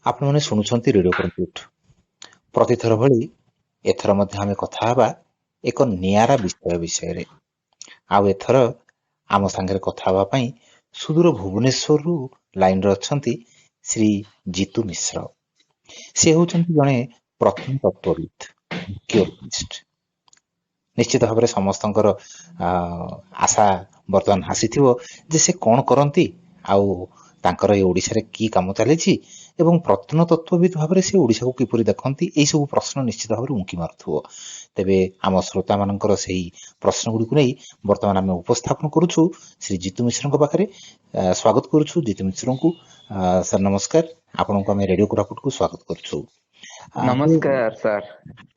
ଆପଣମାନେ ଶୁଣୁଛନ୍ତି ରେଡ଼ିଓ କୋରାପୁଟ। ପ୍ରତିଥର ଭଳି ଏଥର ମଧ୍ୟ ଆମେ କଥା ହେବା ଏକ ନିଆରା ବିଷୟ ବିଷୟରେ। ଆଉ ଏଥର ଆମ ସାଙ୍ଗରେ କଥା ହେବା ପାଇଁ ସୁଦୂର ଭୁବନେଶ୍ୱରରୁ ଲାଇନରେ ଅଛନ୍ତି ଶ୍ରୀ ଜିତୁ ମିଶ୍ର। ସେ ହେଉଛନ୍ତି ଜଣେ ପ୍ରତ୍ନତତ୍ତ୍ୱବିତ୍, ଆର୍କିଓଲୋଜିଷ୍ଟ। ନିଶ୍ଚିତ ଭାବରେ ସମସ୍ତଙ୍କର ଆଶା ବର୍ତ୍ତମାନ ଆସିଥିବ ଯେ ସେ କଣ କରନ୍ତି ଆଉ ତାଙ୍କର ଏ ଓଡ଼ିଶାରେ କି କାମ ଚାଲିଛି ଏବଂ ପ୍ରତ୍ନତତ୍ତ୍ୱବିତ୍ ଭାବରେ ସେ ଓଡ଼ିଶାକୁ କିପରି ଦେଖନ୍ତି, ଏଇସବୁ ପ୍ରଶ୍ନ ନିଶ୍ଚିତ ଭାବରେ ଉଙ୍କି ମାରୁଥିବ। ତେବେ ଆମ ଶ୍ରୋତାମାନଙ୍କର ସେଇ ପ୍ରଶ୍ନଗୁଡ଼ିକୁ ନେଇ ବର୍ତ୍ତମାନ ଆମେ ଉପସ୍ଥାପନ କରୁଛୁ ଶ୍ରୀ ଜିତୁ ମିଶ୍ରଙ୍କ ପାଖରେ। ସ୍ୱାଗତ କରୁଛୁ ଜିତୁ ମିଶ୍ରଙ୍କୁ। ସାର୍ ନମସ୍କାର, ଆପଣଙ୍କୁ ଆମେ ରେଡ଼ିଓ କୋରାପୁଟକୁ ସ୍ୱାଗତ କରୁଛୁ। ନମସ୍କାର ସାର୍।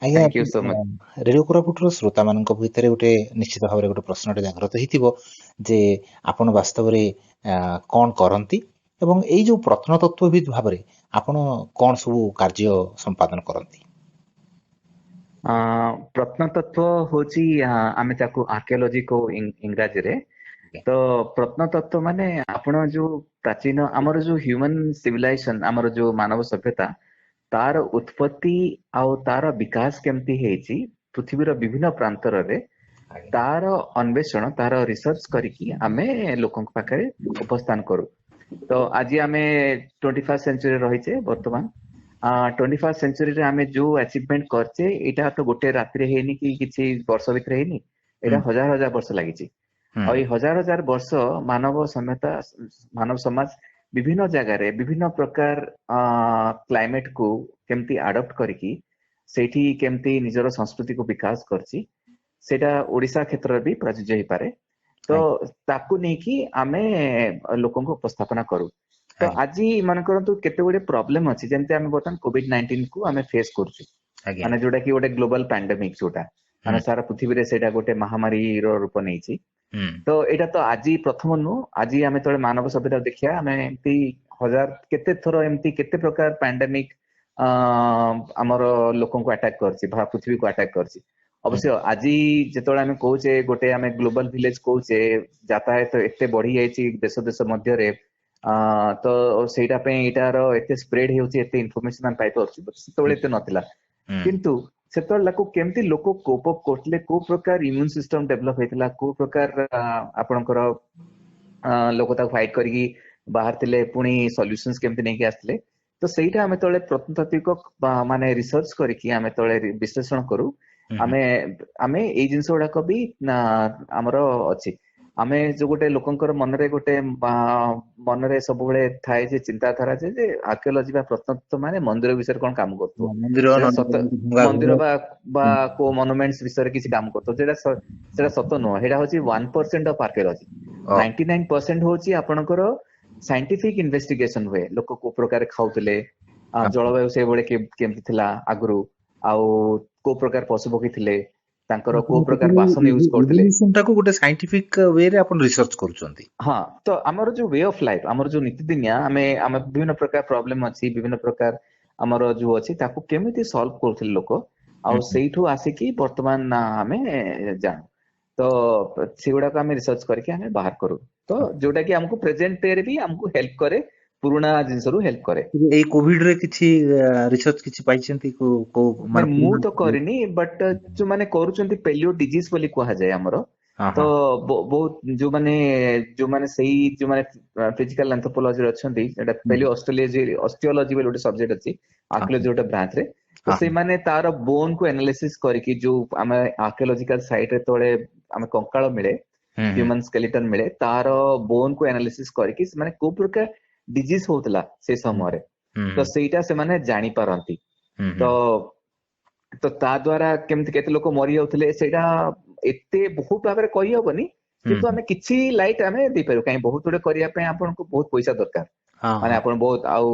ଆଜ୍ଞା, Thank you so much. Radio କୋରାପୁଟର ଶ୍ରୋତାମାନଙ୍କ ଭିତରେ ଗୋଟେ ନିଶ୍ଚିତ ଭାବରେ ଗୋଟେ ପ୍ରଶ୍ନଟେ ଜାଗ୍ରତ ହେଇଥିବ ଯେ ଆପଣ ବାସ୍ତବରେ କଣ କରନ୍ତି ଏବଂ ଏଇ ଯୋଉ ପ୍ରତ୍ନତତ୍ତ୍ୱବିତ୍ ଭାବରେ ଆପଣ କଣ ସବୁ କାର୍ଯ୍ୟ ସମ୍ପାଦନ କରନ୍ତି? ପ୍ରତ୍ନତତ୍ତ୍ୱ ହଉଛି, ଆମେ ତାକୁ ଆର୍କିଓଲୋଜି କହୁ ଇଂରାଜୀରେ। ତ ପ୍ରତ୍ନତତ୍ତ୍ୱ ମାନେ ଆପଣ ଯୋଉ ପ୍ରାଚୀନ ଆମର ଯୋଉ ହ୍ୟୁମାନ ସିଭିଲାଇଜେସନ, ଆମର ଯୋଉ ମାନବ ସଭ୍ୟତା, ତାର ଉତ୍ପତ୍ତି ଆଉ ତାର ବିକାଶ କେମିତି ହେଇଛି ପୃଥିବୀର ବିଭିନ୍ନ ପ୍ରାନ୍ତରରେ, ତାର ଅନ୍ୱେଷଣ, ତାର ରିସର୍ଚ୍ଚ କରିକି ଆମେ ଲୋକଙ୍କ ପାଖରେ ଉପସ୍ଥାନ କରୁ। ତ ଆଜି ଆମେ 21st ସେଞ୍ଚୁରୀରେ ରହିଛେ। ବର୍ତ୍ତମାନ 21st ସେଞ୍ଚୁରୀରେ ଆମେ ଯୋଉ ଆଚିଭମେଣ୍ଟ କରିଛେ, ଏଇଟା ତ ଗୋଟେ ରାତିରେ ହେଇନି କି କିଛି ବର୍ଷ ଭିତରେ ହେଇନି, ଏଇଟା ହଜାର ହଜାର ବର୍ଷ ଲାଗିଛି। ଆଉ ଏଇ ହଜାର ହଜାର ବର୍ଷ ମାନବ ସଭ୍ୟତା, ମାନବ ସମାଜ ବିଭିନ୍ନ ଜାଗାରେ ବିଭିନ୍ନ ପ୍ରକାର କ୍ଲାଇମେଟ କୁ କେମିତି ଆଡପ୍ଟ କରିକି ସେଇଠି କେମିତି ନିଜର ସଂସ୍କୃତିକୁ ବିକାଶ କରିଛି, ସେଇଟା ଓଡିଶା କ୍ଷେତ୍ରରେ ବି ପ୍ରଯୁଜ୍ୟ ହେଇପାରେ। ତ ତାକୁ ନେଇକି ଆମେ ଲୋକଙ୍କୁ ଉପସ୍ଥାପନା କରୁ। ତ ଆଜି ମନେ କରନ୍ତୁ କେତେ ଗୁଡେ ପ୍ରୋବ୍ଲେମ ଅଛି, ଯେମିତି ଆମେ ବର୍ତ୍ତମାନ କୋଭିଡ-19 କୁ ଆମେ ଫେସ୍ କରୁଛୁ, ମାନେ ଯୋଉଟା କି ଗୋଟେ ଗ୍ଲୋବାଲ ପାଣ୍ଡେମିକ, ଯୋଉଟା ମାନେ ସାରା ପୃଥିବୀରେ ସେଇଟା ଗୋଟେ ମହାମାରୀର ରୂପ ନେଇଛି। ତ ଏଇଟା ତ ଆଜି ପ୍ରଥମ ନୁହଁ। ଆଜି ଆମେ ଯେତେବେଳେ ମାନବ ସଭ୍ୟତା ଦେଖିବା, ଆମେ ଏମିତି ହଜାର କେତେ ଥର ଏମିତି କେତେ ପ୍ରକାର ପାଣ୍ଡେମିକ ଆମର ଲୋକଙ୍କୁ ଆଟାକ କରିଛି, ପୃଥିବୀକୁ ଆଟାକ କରିଛି। ଅବଶ୍ୟ ଆଜି ଯେତେବେଳେ ଆମେ କହୁଛେ ଗୋଟେ ଆମେ ଗ୍ଲୋବାଲ ଭିଲେଜ କହୁଛେ, ଯାତାୟାତ ଏତେ ବଢି ଯାଇଛି ଦେଶ ଦେଶ ମଧ୍ୟରେ, ତ ସେଇଟା ପାଇଁ ଏଇଟାର ଏତେ ସ୍ପ୍ରେଡ ହେଉଛି, ଏତେ ଇନଫର୍ମେସନ ଆମେ ପାଇପାରୁଛୁ, ସେତେବେଳେ ଏତେ ନଥିଲା। କିନ୍ତୁ ସେତେବେଳେ ତାକୁ କେମିତି ଲୋକ କୋପ ଅପ୍ କରୁଥିଲେ, କୋଉ ପ୍ରକାର ଇମ୍ୟୁନ ସିଷ୍ଟମ ଡେଭଲପ ହେଇଥିଲା, କୋଉ ପ୍ରକାର ଆପଣଙ୍କର ଲୋକ ତାକୁ ଫାଇଟ କରିକି ବାହାରିଥିଲେ, ପୁଣି ସଲ୍ୟୁସନ୍ସ କେମିତି ନେଇକି ଆସିଥିଲେ, ତ ସେଇଟା ଆମେ ଯେତେବେଳେ ପ୍ରତ୍ନତାତ୍ତ୍ୱିକ ମାନେ ରିସର୍ଚ୍ଚ କରିକି ଆମେ ଯେତେବେଳେ ବିଶ୍ଳେଷଣ କରୁ, ଆମେ ଏଇ ଜିନିଷ ଗୁଡାକ ବି ଆମର ଅଛି। ଆମେ ଯୋଉ ଗୋଟେ ଲୋକଙ୍କର ମନରେ ଗୋଟେ ମନରେ ସବୁବେଳେ ଥାଏ ଯେ ଚିନ୍ତାଧାରା ଯେ ଆର୍କିଓଲୋଜି ବା ପ୍ରତ୍ନତତ୍ତ୍ୱ ମାନେ ମନ୍ଦିର ବିଷୟରେ କଣ କାମ କରୁଥିବ, ମନ୍ଦିର, ସେଇଟା ନଦୀ, ସତ, ଭଙ୍ଗା ମନ୍ଦିର ଘର। ବା କୋଉ ମନୁମେଣ୍ଟସ ବିଷୟରେ କିଛି କାମ କରୁଥିବ, ସେଇଟା ସତ ନୁହଁ। ସେଇଟା ହଉଛି 1% ଅଫ ଆର୍କିଓଲୋଜି। 99% ହଉଛି ଆପଣଙ୍କର ସାଇଣ୍ଟିଫିକ ଇନଭେଷ୍ଟିଗେସନ ହୁଏ। ଲୋକ କୋଉ ପ୍ରକାର ଖାଉଥିଲେ, ଜଳବାୟୁ ସେଇଭଳି କେମିତି ଥିଲା ଆଗରୁ, ଆଉ କୋଉ ପ୍ରକାର ପଶୁପକ୍ଷୀ ଥିଲେ, ତାଙ୍କର କୋଉ ପ୍ରକାର ବାସନ ୟୁଜ କରୁଥିଲେ, ଟାକୁ ଗୋଟେ ସାଇଣ୍ଟିଫିକ ୱେରେ ଆପଣ ରିସର୍ଚ୍ଚ କରୁଛନ୍ତି। ହଁ, ତ ଆମର ଯୋଉ we of life, ଆମର ଯୋଉ ନୀତିଦିନିଆ, ଆମେ ବିଭିନ୍ନ ପ୍ରକାର ପ୍ରୋବ୍ଲେମ ଅଛି, ବିଭିନ୍ନ ପ୍ରକାର ଆମର ଯୋଉ ଅଛି, ତାକୁ କେମିତି ସଲ୍ଭ କରୁଥିଲେ ଲୋକ, ଆଉ ସେଇଠୁ ଆସିକି ବର୍ତ୍ତମାନ ଆମେ ଜାଣୁ। ତ ସେଗୁଡାକ ଆମେ ରିସର୍ଚ୍ଚ କରିକି ଆମେ ବାହାର କରୁ, ତ ଯୋଉଟା କି ଆମକୁ ପ୍ରେଜେଣ୍ଟ ଡେରେ ବି ଆମକୁ ହେଲ୍ପ କରେ, ପୁରୁଣା ଜିନିଷରୁ ହେଲ୍ପ କରେ। ଏଇ କୋଭିଡ ରେ କିଛି ରିସର୍ଚ୍ଚ କିଛି ପାଇଛନ୍ତି? କୋଉ ମାନେ ମୁଁ ତ କରିନି, ବଟ୍ ଯୋଉମାନେ କରୁଛନ୍ତି ପେଲିଓ ଡିଜିଜ ବୋଲି କୁହାଯାଏ ଆମର, ତ ବହୁତ ଯୋଉମାନେ ସେଇ ଯୋଉମାନେ ଫିଜିକାଲ ଆନ୍ଥ୍ରୋପୋଲୋଜିରେ ଅଛନ୍ତି, ସେଟା ପେଲିଓ ଅଷ୍ଟିଓଲୋଜି ବୋଲି ଗୋଟେ ସବଜେକ୍ଟ ଅଛି ଆର୍କିଓଲୋଜି ଗୋଟେ ବ୍ରାଞ୍ଚ ରେ, ତ ସେମାନେ ତାର ବୋନ କୁ ଆନାଲିସିସ କରିକି, ଯୋଉ ଆମେ ଆର୍କିଓଲୋଜିକାଲ ସାଇଟ ରେ ତଳେ ଆମେ କଙ୍କାଳ ମିଳେ, ହ୍ୟୁମାନ ସ୍କେଲିଟନ ମିଳେ, ତାର ବୋନ କୁ ଆନାଲିସିସ କରିକି ସେମାନେ କୋଉ ପ୍ରକାର ଡିଜିଜ ହଉଥିଲା ସେ ସମୟରେ, ତ ସେଇଟା ସେମାନେ ଜାଣିପାରନ୍ତି। ତ ତା ଦ୍ଵାରା କେମିତି କେତେ ଲୋକ ମରି ଯାଉଥିଲେ ସେଇଟା ଏତେ ବହୁତ ଭାବରେ କହିହବନି, କିନ୍ତୁ ଆମେ କିଛି ଲାଇଟ ଆମେ ଦେଇପାରିବୁ। କାହିଁ ବହୁତ ଗୁଡେ କରିବା ପାଇଁ ଆପଣଙ୍କୁ ବହୁତ ପଇସା ଦରକାର, ମାନେ ଆପଣ ବହୁତ ଆଉ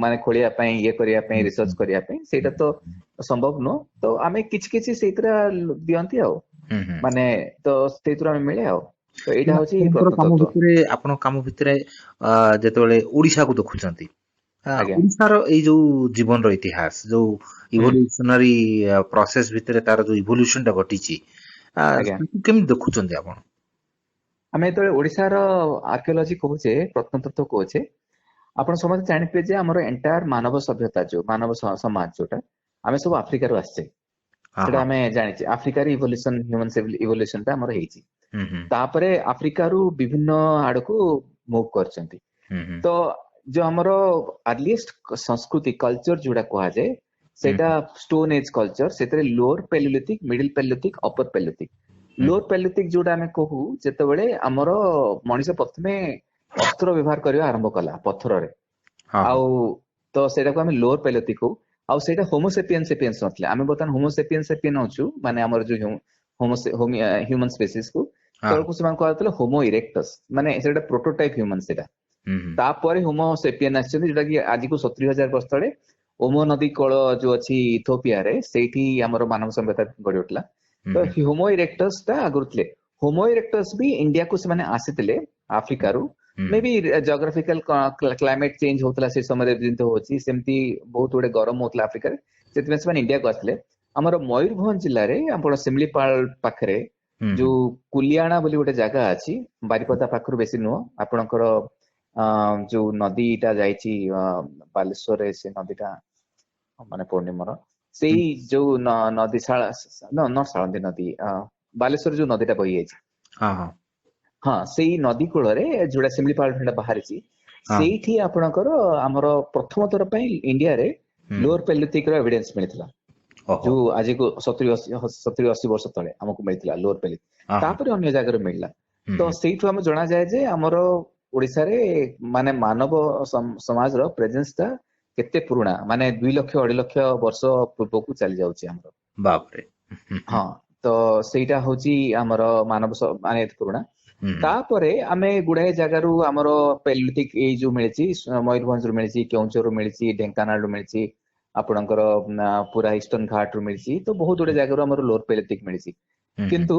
ମାନେ ଖୋଳିବା ପାଇଁ, ଇଏ କରିବା ପାଇଁ, ରିସର୍ଚ୍ଚ କରିବା ପାଇଁ, ସେଇଟା ତ ସମ୍ଭବ ନୁହଁ। ତ ଆମେ କିଛି କିଛି ସେଇଥିରେ ଦିଅନ୍ତି ଆଉ, ମାନେ ତ ସେଇଥିରୁ ଆମେ ମିଳେ ଆଉ। ତ ଏଇଟା ହଉଛି ଆପଣଙ୍କର କାମ ପ୍ରତ୍ନତତ୍ତ୍ୱ। ଭିତରେ, ଆପଣଙ୍କ କାମ ଭିତରେ ଯେତେବେଳେ ଓଡିଶାକୁ ଦେଖୁଛନ୍ତି, ଓଡିଶାର ଏଇ ଯୋଉ ଜୀବନର ଇତିହାସ, ଯୋଉ ଇଭଲ୍ୟୁସନାରୀ ପ୍ରୋସେସ ଭିତରେ ତାର ଯୋଉ ଇଭଲ୍ୟୁସନ ଟା ଘଟିଛି, ତାକୁ କେମିତି ଦେଖୁଛନ୍ତି ଆପଣ? ଆମେ ଯେତେବେଳେ ଓଡିଶାର ଆର୍କିଓଲୋଜି କହୁଛେ, ପ୍ରତ୍ନତତ୍ତ୍ୱ କହୁଛେ, ଆପଣ ସମସ୍ତେ ଜାଣିଥିବେ ଯେ ଆମର ଏଣ୍ଟାୟାର ମାନବ ସଭ୍ୟତା ଯୋଉ ମାନବ ସମାଜ ଯୋଉଟା, ଆମେ ସବୁ ଆଫ୍ରିକାରୁ ଆସିଛେ। ହଁ ସେଟା ହଁ ଆମେ ଜାଣିଛେ, ଆଫ୍ରିକାରେ ଇଭଲ୍ୟୁସନ, ହ୍ୟୁମାନ ଇଭଲ୍ୟୁସନ ଟା ଆମର ହେଇଛି। ହୁଁ ହୁଁ ତାପରେ ଆଫ୍ରିକାରୁ ବିଭିନ୍ନ ଆଡକୁ ମୁଭ କରିଛନ୍ତି। ହୁଁ ହୁଁ ତ ଯୋଉ ଆମର ଆର୍ଲିଏଷ୍ଟ ସଂସ୍କୃତି, କଲଚର ଯୋଉଟା କୁହାଯାଏ, ହୁଁ ସେଇଟା ଷ୍ଟୋନ ଏଜ କଲଚର। ସେଥିରେ lower Palaeolithic, middle Palaeolithic, upper Palaeolithic. ହୁଁ ଲୋଅର ପାଲିଓଲିଥିକ ଯୋଉଟା ଆମେ କହୁ, ଯେତେବେଳେ ଆମର ମଣିଷ ପ୍ରଥମେ ଅସ୍ତ୍ର ବ୍ୟବହାର କରିବା ଆରମ୍ଭ କଲା ପଥରରେ, ହଁ ହଁ ଆଉ ତ ସେଇଟାକୁ ଆମେ ଲୋଅର ପାଲିଓଲିଥିକ କହୁ। ଆଉ ସେଇଟା ହୋମୋସେପିଏନ ସେପିଏନ୍ସ ନଥିଲେ। ଆମେ ବର୍ତ୍ତମାନ ହୋମୋସେପିଏନ ସେପିଏନ ଅଛୁ, ମାନେ ଆମର ଯୋଉ ହ୍ୟୁମାନ ସ୍ପେସିସ୍ କୁ ହଁ ତଳକୁ ସେମାନେ କୁହାଯାଉଥିଲା ହୋମୋ ଇରେକ୍ଟସ, ମାନେ ସେଇଟା ପ୍ରୋଟୋଟାଇପ ହ୍ୟୁମାନ ସେଇଟା। ହୁଁ ହୁଁ ତାପରେ ହୋମୋ ସେପିଏନ ଆସିଛନ୍ତି, ଯୋଉଟା କି ଆଜିକୁ 70,000 ବର୍ଷ ତଳେ ଓମୋ ନଦୀ କୂଳ ଯୋଉ ଅଛି ଇଥୋପିଆରେ, ସେଇଠି ଆମର ମାନବ ସଭ୍ୟତା ଗଢି ଉଠିଲା। ହୁଁ ତ ହୁଁ ହୋମୋ ଇରେକ୍ଟସ ଟା ଆଗରୁ ଥିଲେ। ହୋମୋ ଇରେକ୍ଟସ ବି ଇଣ୍ଡିଆକୁ ସେମାନେ ଆସିଥିଲେ ଆଫ୍ରିକାରୁ। ହୁଁ ମେ ବି ଜୋଗ୍ରାଫିକାଲ କ୍ଲାଇମେଟ ଚେଞ୍ଜ ହଉଥିଲା ସେ ସମୟରେ, ଯେମିତି ହଉଛି ସେମିତି ବହୁତ ଗୁଡେ ଗରମ ହଉଥିଲା ଆଫ୍ରିକାରେ, ସେଥିପାଇଁ ସେମାନେ ଇଣ୍ଡିଆକୁ ଆସିଥିଲେ। ଆମର ମୟୂରଭଞ୍ଜ ଜିଲ୍ଲାରେ ଆପଣ ଶିମିଳିପାଳ ପାଖରେ ହୁଁ ହୁଁ ଯୋଉ କୁଲିଆଣା ବୋଲି ଗୋଟେ ଜାଗା ଅଛି, ବାରିପଦା ପାଖରୁ ବେଶୀ ନୁହଁ, ଆପଣଙ୍କର ଯୋଉ ନଦୀଟା ଯାଇଛି ବାଲେଶ୍ୱରରେ, ସେ ନଦୀଟା ମାନେ ପଡୁନି ମୋର, ହୁଁ ସେଇ ଯୋଉ ନଦୀ ନ ସାଳନ୍ଦୀ ନଦୀ, ବାଲେଶ୍ୱର ଯୋଉ ନଦୀଟା ବହି ଯାଇଛି, ହଁ ହଁ ହଁ ସେଇ ନଦୀ କୂଳରେ ଯୋଉଟା ଶିମିଳିପାଳ ଟା ବାହାରିଛି, ହଁ ସେଇଠି ଆପଣଙ୍କର ଆମର ପ୍ରଥମ ଥର ପାଇଁ ଇଣ୍ଡିଆରେ ହୁଁ ଲୋଅର ପାଲିଓଲିଥିକ ର ଏଭିଡେନ୍ସ ମିଳିଥିଲା, ଓହୋ ଯୋଉ ଆଜିକୁ 70-80 ବର୍ଷ ତଳେ ଆମକୁ ମିଳିଥିଲା ଲୋଅର ପାଲିଓଲିଥିକ। ହଁ ହଁ ତାପରେ ଅନ୍ୟ ଜାଗାରୁ ମିଳିଲା। ହୁଁ ତ ହୁଁ ସେଇଠୁ ଆମେ ଜଣାଯାଏ ଯେ ଆମର ଓଡିଶାରେ ମାନେ ମାନବ ସମାଜର ପ୍ରେଜେନ୍ସ ଟା କେତେ ପୁରୁଣା, ମାନେ 2 ଲକ୍ଷ 2.5 ଲକ୍ଷ ବର୍ଷ ପୂର୍ବକୁ ଚାଲି ଯାଉଛି ଆମର। ବାପରେ। ହୁଁ ହୁଁ ହଁ, ତ ସେଇଟା ହଉଛି ଆମର ମାନବ ମାନେ ଏତେ ପୁରୁଣା। ହୁଁ ତାପରେ ଆମେ ଗୁଡାଏ ଜାଗାରୁ ଆମର ପାଲିଓଲିଥିକ ଏଇ ଯୋଉ ମିଳିଛି, ମୟୂରଭଞ୍ଜରୁ ମିଳିଛି, କେଉଁଝରରୁ ମିଳିଛି, ଢେଙ୍କାନାଳରୁ ମିଳିଛି, ଆପଣଙ୍କର ପୁରା ଇଷ୍ଟର୍ନ ଘାଟରୁ ମିଳିଛି। ତ ବହୁତ ଗୁଡେ ଜାଗାରୁ ଆମର ଲୋଅର ପାଲିଓଲିଥିକ ମିଳିଛି। ହୁଁ ହୁଁ କିନ୍ତୁ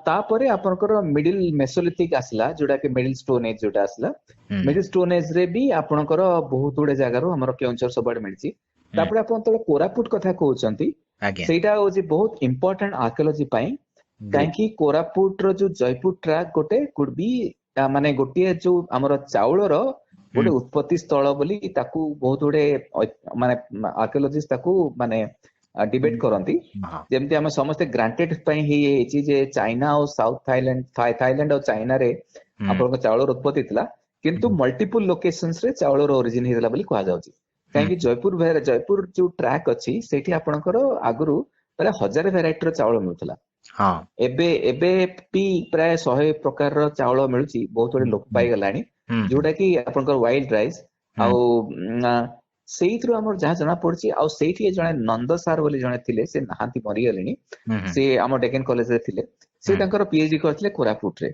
ତାପରେ ଆପଣଙ୍କର ମିଡିଲ ମେସୋଲିଥିକ ଆସିଲା, ଯୋଉଟା କି ମିଡିଲ ଷ୍ଟୋନ ଏଜ ଯୋଉଟା ଆସିଲା। ହୁଁ ମିଡିଲ ଷ୍ଟୋନ ଏଜ ରେ ବି ଆପଣଙ୍କର ବହୁତ ଗୁଡେ ଜାଗାରୁ ଆମର କେଉଁଝର ସବୁଆଡେ ମିଳିଛି। ହୁଁ ତାପରେ ଆପଣ ଯେତେବେଳେ କୋରାପୁଟ କଥା କହୁଛନ୍ତି, ଆଜ୍ଞା ସେଇଟା ହଉଛି ବହୁତ ଇମ୍ପୋର୍ଟାଣ୍ଟ ଆର୍କିଓଲୋଜି ପାଇଁ। ଗ୍ରେଟ୍। କାହିଁକି କୋରାପୁଟର ଯୋଉ ଜୟପୁର ଟ୍ରାକ୍ ଗୋଟେ could ବି ମାନେ ଗୋଟିଏ ଯୋଉ ଆମର ଚାଉଳର ହୁଁ ଗୋଟେ ଉତ୍ପତ୍ତି ସ୍ଥଳ ବୋଲି ତାକୁ ବହୁତ ଗୁଡେ ମାନେ ଆର୍କିଓଲୋଜିଷ୍ଟ ତାକୁ ମାନେ ଡିବେଟ କରନ୍ତି। ହଁ ଯେମିତି ଆମେ ସମସ୍ତେ ଗ୍ରାଣ୍ଟେଡ ପାଇଁ ହେଇଯାଇଛି ଯେ ଚାଇନା ଆଉ ସାଉଥ ଥାଇଲାଣ୍ଡ, ଥାଇଲାଣ୍ଡ ଆଉ ଚାଇନାରେ ହୁଁ ଆପଣଙ୍କ ଚାଉଳର ଉତ୍ପତ୍ତି ଥିଲା, କିନ୍ତୁ ହୁଁ ମଲ୍ଟିପୁଲ ଲୋକେସନ୍ସ ରେ ଚାଉଳର ଅରିଜିନ ହେଇଥିଲା ବୋଲି କୁହାଯାଉଛି। ହୁଁ କାହିଁକି ଜୟପୁର ଜୟପୁର ଯୋଉ ଟ୍ରାକ୍ ଅଛି, ସେଇଠି ଆପଣଙ୍କର ଆଗରୁ ପ୍ରାୟ 1000 ଭେରାଇଟିର ଚାଉଳ ମିଳୁଥିଲା। ଏବେ ଏବେ ବି ପ୍ରାୟ 100 ପ୍ରକାରର ଚାଉଳ ମିଳୁଛି, ବହୁତ ଗୁଡେ ହୁଁ ଲୋପ ହୁଁ ପାଇଗଲାଣି, ହୁଁ ଯୋଉଟା କି ଆପଣଙ୍କର ୱାଇଲ୍ଡ ରାଇସ୍। ହୁଁ ଆଉ ସେଇଥିରୁ ଆମର ଯାହା ଜଣା ପଡୁଛି, ଆଉ ସେଇଠି ଜଣେ ନନ୍ଦ ସାର୍ ବୋଲି ଜଣେ ଥିଲେ, ସେ ନାହାନ୍ତି, ମରିଗଲେଣି। ହୁଁ ହୁଁ ସେ ଆମ ଡେକେନ କଲେଜରେ ଥିଲେ। ସେ ହୁଁ ତାଙ୍କର ପିଏଚଡି କରିଥିଲେ କୋରାପୁଟରେ।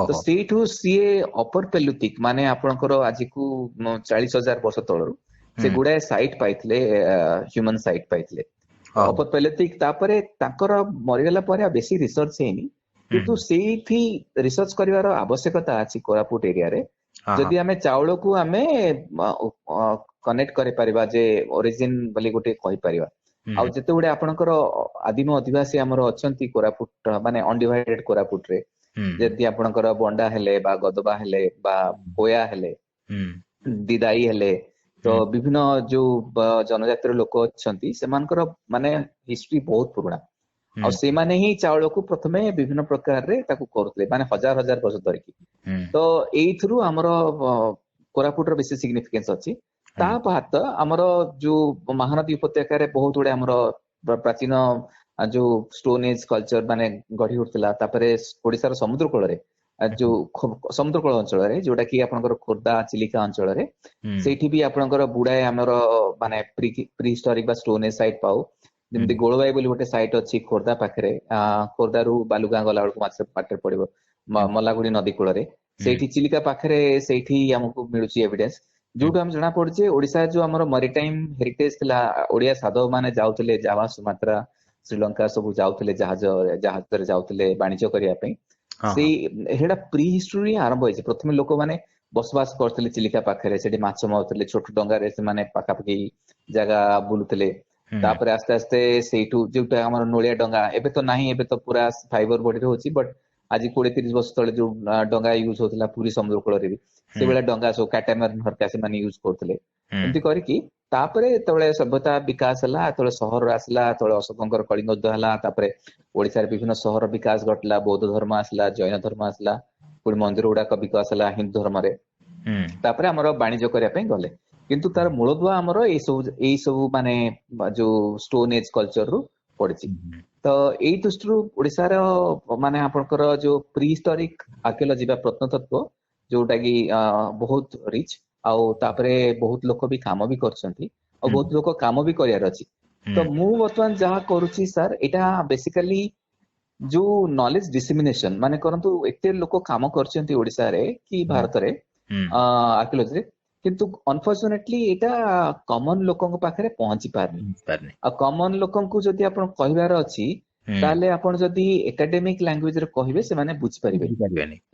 ତ ଓହୋ ସେଇଠୁ ସିଏ ଅପର ପାଲିଓଲିଥିକ, ମାନେ ଆପଣଙ୍କର ଆଜିକୁ 40,000 ବର୍ଷ ତଳରୁ ସେ ହୁଁ ଗୁଡାଏ ସାଇଟ୍ ପାଇଥିଲେ, ହ୍ୟୁମାନ ସାଇଟ୍ ପାଇଥିଲେ ଓହୋ ଅପର ପାଲିଓଲିଥିକ। ତାପରେ ତାଙ୍କର ମରିଗଲା ପରେ ଆଉ ବେଶୀ ରିସର୍ଚ୍ଚ ହେଇନି, ହୁଁ କିନ୍ତୁ ସେଇଠି ରିସର୍ଚ୍ଚ କରିବାର ଆବଶ୍ୟକତା ଅଛି କୋରାପୁଟ ଏରିଆରେ। ହଁ ହଁ ଯଦି ଆମେ ଚାଉଳକୁ ଆମେ କନେକ୍ଟ କରିପାରିବା ଯେ ଅରିଜିନ ବୋଲି ଗୋଟେ କହିପାରିବା। ହୁଁ ଆଉ ଯେତେ ଗୁଡେ ଆପଣଙ୍କର ଆଦିମ ଅଧିବାସୀ ଆମର ଅଛନ୍ତି କୋରାପୁଟ, ମାନେ ଅନଡିଭାଇଡେଡ କୋରାପୁଟରେ, ହୁଁ ଯେମିତି ଆପଣଙ୍କର ବଣ୍ଡା ହେଲେ ବା ଗଦବା ହେଲେ ବା କୋୟା ହେଲେ, ହୁଁ ଦିଦାଇ ହେଲେ, ତ ହୁଁ ବିଭିନ୍ନ ଯୋଉ ଜନଜାତିର ଲୋକ ଅଛନ୍ତି, ସେମାନଙ୍କର ମାନେ ହିଷ୍ଟ୍ରି ବହୁତ ପୁରୁଣା। ହୁଁ ଆଉ ସେମାନେ ହିଁ ଚାଉଳକୁ ପ୍ରଥମେ ବିଭିନ୍ନ ପ୍ରକାରରେ ତାକୁ କରୁଥିଲେ, ମାନେ ହଜାର ହଜାର ବର୍ଷ ଧରିକି। ହୁଁ ତ ଏଇଥିରୁ ଆମର କୋରାପୁଟର ବେଶୀ ସିଗ୍ନିଫିକାନ୍ସ ଅଛି। ତା ହୁଁ ବାଦ ଆମର ଯୋଉ ମହାନଦୀ ଉପତ୍ୟକାରେ ବହୁତ ଗୁଡେ ଆମର ପ୍ରାଚୀନ ଯୋଉ ଷ୍ଟୋନ ଏଜ କଲଚର ମାନେ ଗଢି ଉଠୁଥିଲା। ତାପରେ ଓଡିଶାର ସମୁଦ୍ର କୂଳରେ ଯୋଉ ସମୁଦ୍ର କୂଳ ଅଞ୍ଚଳରେ, ଯୋଉଟା କି ଆପଣଙ୍କର ଖୋର୍ଦ୍ଧା ଚିଲିକା ଅଞ୍ଚଳରେ, ହୁଁ ସେଇଠି ବି ଆପଣଙ୍କର ଗୁଡାଏ ଆମର ମାନେ ପ୍ରି ହିଷ୍ଟୋରିକ ବା ଷ୍ଟୋନ ଏଜ ସାଇଟ୍ ପାଉ। ହୁଁ ଯେମିତି ଗୋଳବାଇ ବୋଲି ଗୋଟେ ସାଇଟ୍ ଅଛି ଖୋର୍ଦ୍ଧା ପାଖରେ, ଖୋର୍ଦ୍ଧାରୁ ବାଲୁଗାଁ ଗଲା ବେଳକୁ ମାଛ ପାଖରେ ପଡିବ, ମଲାଗୁଡି ନଦୀ କୂଳରେ, ହୁଁ ସେଇଠି ଚିଲିକା ପାଖରେ ସେଇଠି ଆମକୁ ମିଳୁଛି ଏଭିଡେନ୍ସ, ଯୋଉଠୁ ଆମେ ଜଣା ପଡୁଛି ଓଡିଶା ଯୋଉ ଆମର ମେରିଟାଇମ ହେରିଟେଜ ଥିଲା, ଓଡିଆ ସାଧବ ମାନେ ଯାଉଥିଲେ ଜାଭା, ସୁମାତ୍ରା, ଶ୍ରୀଲଙ୍କା ସବୁ ଯାଉଥିଲେ, ଜାହାଜରେ ଯାଉଥିଲେ ବାଣିଜ୍ୟ କରିବା ପାଇଁ। ହଁ ହଁ ସେଇ ସେଇଟା ପ୍ରି ହିଷ୍ଟ୍ରି ଆରମ୍ଭ ହେଇଛି। ପ୍ରଥମେ ଲୋକମାନେ ବସବାସ କରୁଥିଲେ ଚିଲିକା ପାଖରେ, ସେଠି ମାଛ ମାରୁଥିଲେ ଛୋଟ ଡଙ୍ଗାରେ, ସେମାନେ ପାଖାପାଖି ଜାଗା ବୁଲୁଥିଲେ। ହୁଁ ତାପରେ ଆସ୍ତେ ଆସ୍ତେ ସେଇଠୁ ଯୋଉଟା ଆମର ନୋଳିଆ ଡଙ୍ଗା, ଏବେ ତ ନାହିଁ, ଏବେ ତ ପୁରା ଫାଇବର ବଡିରେ ହଉଛି, ବଟ ଆଜି 20-30 ବର୍ଷ ତଳେ ଯୋଉ ଡଙ୍ଗା ୟୁଜ ହଉଥିଲା ପୁରୀ ସମୁଦ୍ର କୂଳରେ ବି, ସେଇଭଳିଆ ଡଙ୍ଗା ସବୁ କାଟାମାରାନ ହରକା ସେମାନେ ୟୁଜ କରୁଥିଲେ। ଏମିତି କରିକି ତାପରେ ଯେତେବେଳେ ସଭ୍ୟତା ବିକାଶ ହେଲା, ଯେତେବେଳେ ସହର ଆସିଲା, ଯେତେବେଳେ ଅଶୋକଙ୍କର କଳିଙ୍ଗ ଯୁଦ୍ଧ ହେଲା, ତାପରେ ଓଡିଶାରେ ବିଭିନ୍ନ ସହର ବିକାଶ ଘଟିଲା, ବୌଦ୍ଧ ଧର୍ମ ଆସିଲା, ଜୈନ ଧର୍ମ ଆସିଲା, ପୁଣି ମନ୍ଦିର ଗୁଡାକ ବିକାଶ ହେଲା ହିନ୍ଦୁ ଧର୍ମରେ, ତାପରେ ଆମର ବାଣିଜ୍ୟ କରିବା ପାଇଁ ଗଲେ। କିନ୍ତୁ ତାର ମୂଳଦୁଆ ଆମର ଏଇ ସବୁ ମାନେ ଯୋଉ ଷ୍ଟୋନ ଏଜ କଲଚର ରୁ ପଡିଛି। ତ ଏଇ ଦୃଷ୍ଟିରୁ ଓଡିଶାର ମାନେ ଆପଣଙ୍କର ଯୋଉ ପ୍ରିହିଷ୍ଟୋରିକ ଆର୍କିଓଲୋଜି ବା ପ୍ରତ୍ନତତ୍ଵ, ଯୋଉଟା କି ବହୁତ ରିଚ୍, ଆଉ ତାପରେ ବହୁତ ଲୋକ ବି କାମ ବି କରିଛନ୍ତି, ଆଉ ବହୁତ ଲୋକ କାମ ବି କରିବାର ଅଛି। ତ ମୁଁ ବର୍ତ୍ତମାନ ଯାହା କରୁଛି ସାର୍, ଏଇଟା ବେସିକାଲି ଯୋଉ ନଲେଜ ଡିସିମିନେସନ, ମାନେ କରନ୍ତୁ ଏତେ ଲୋକ କାମ କରିଛନ୍ତି ଓଡିଶାରେ କି ଭାରତରେ ଆର୍କିଓଲୋଜିରେ, କିନ୍ତୁ ଅନଫର୍ଚୁନେଟଲି ଏଇଟା କମନ ଲୋକଙ୍କ ପାଖରେ ପହଞ୍ଚି ପାରୁନି। ଆଉ କମନ ଲୋକଙ୍କୁ ଯଦି ଆପଣ କହିବାର ଅଛି, ତାହେଲେ ଆପଣ ଯଦି ଏକାଡେମିକ ଲାଙ୍ଗୁଏଜରେ କହିବେ, ସେମାନେ ବୁଝିପାରିବେ?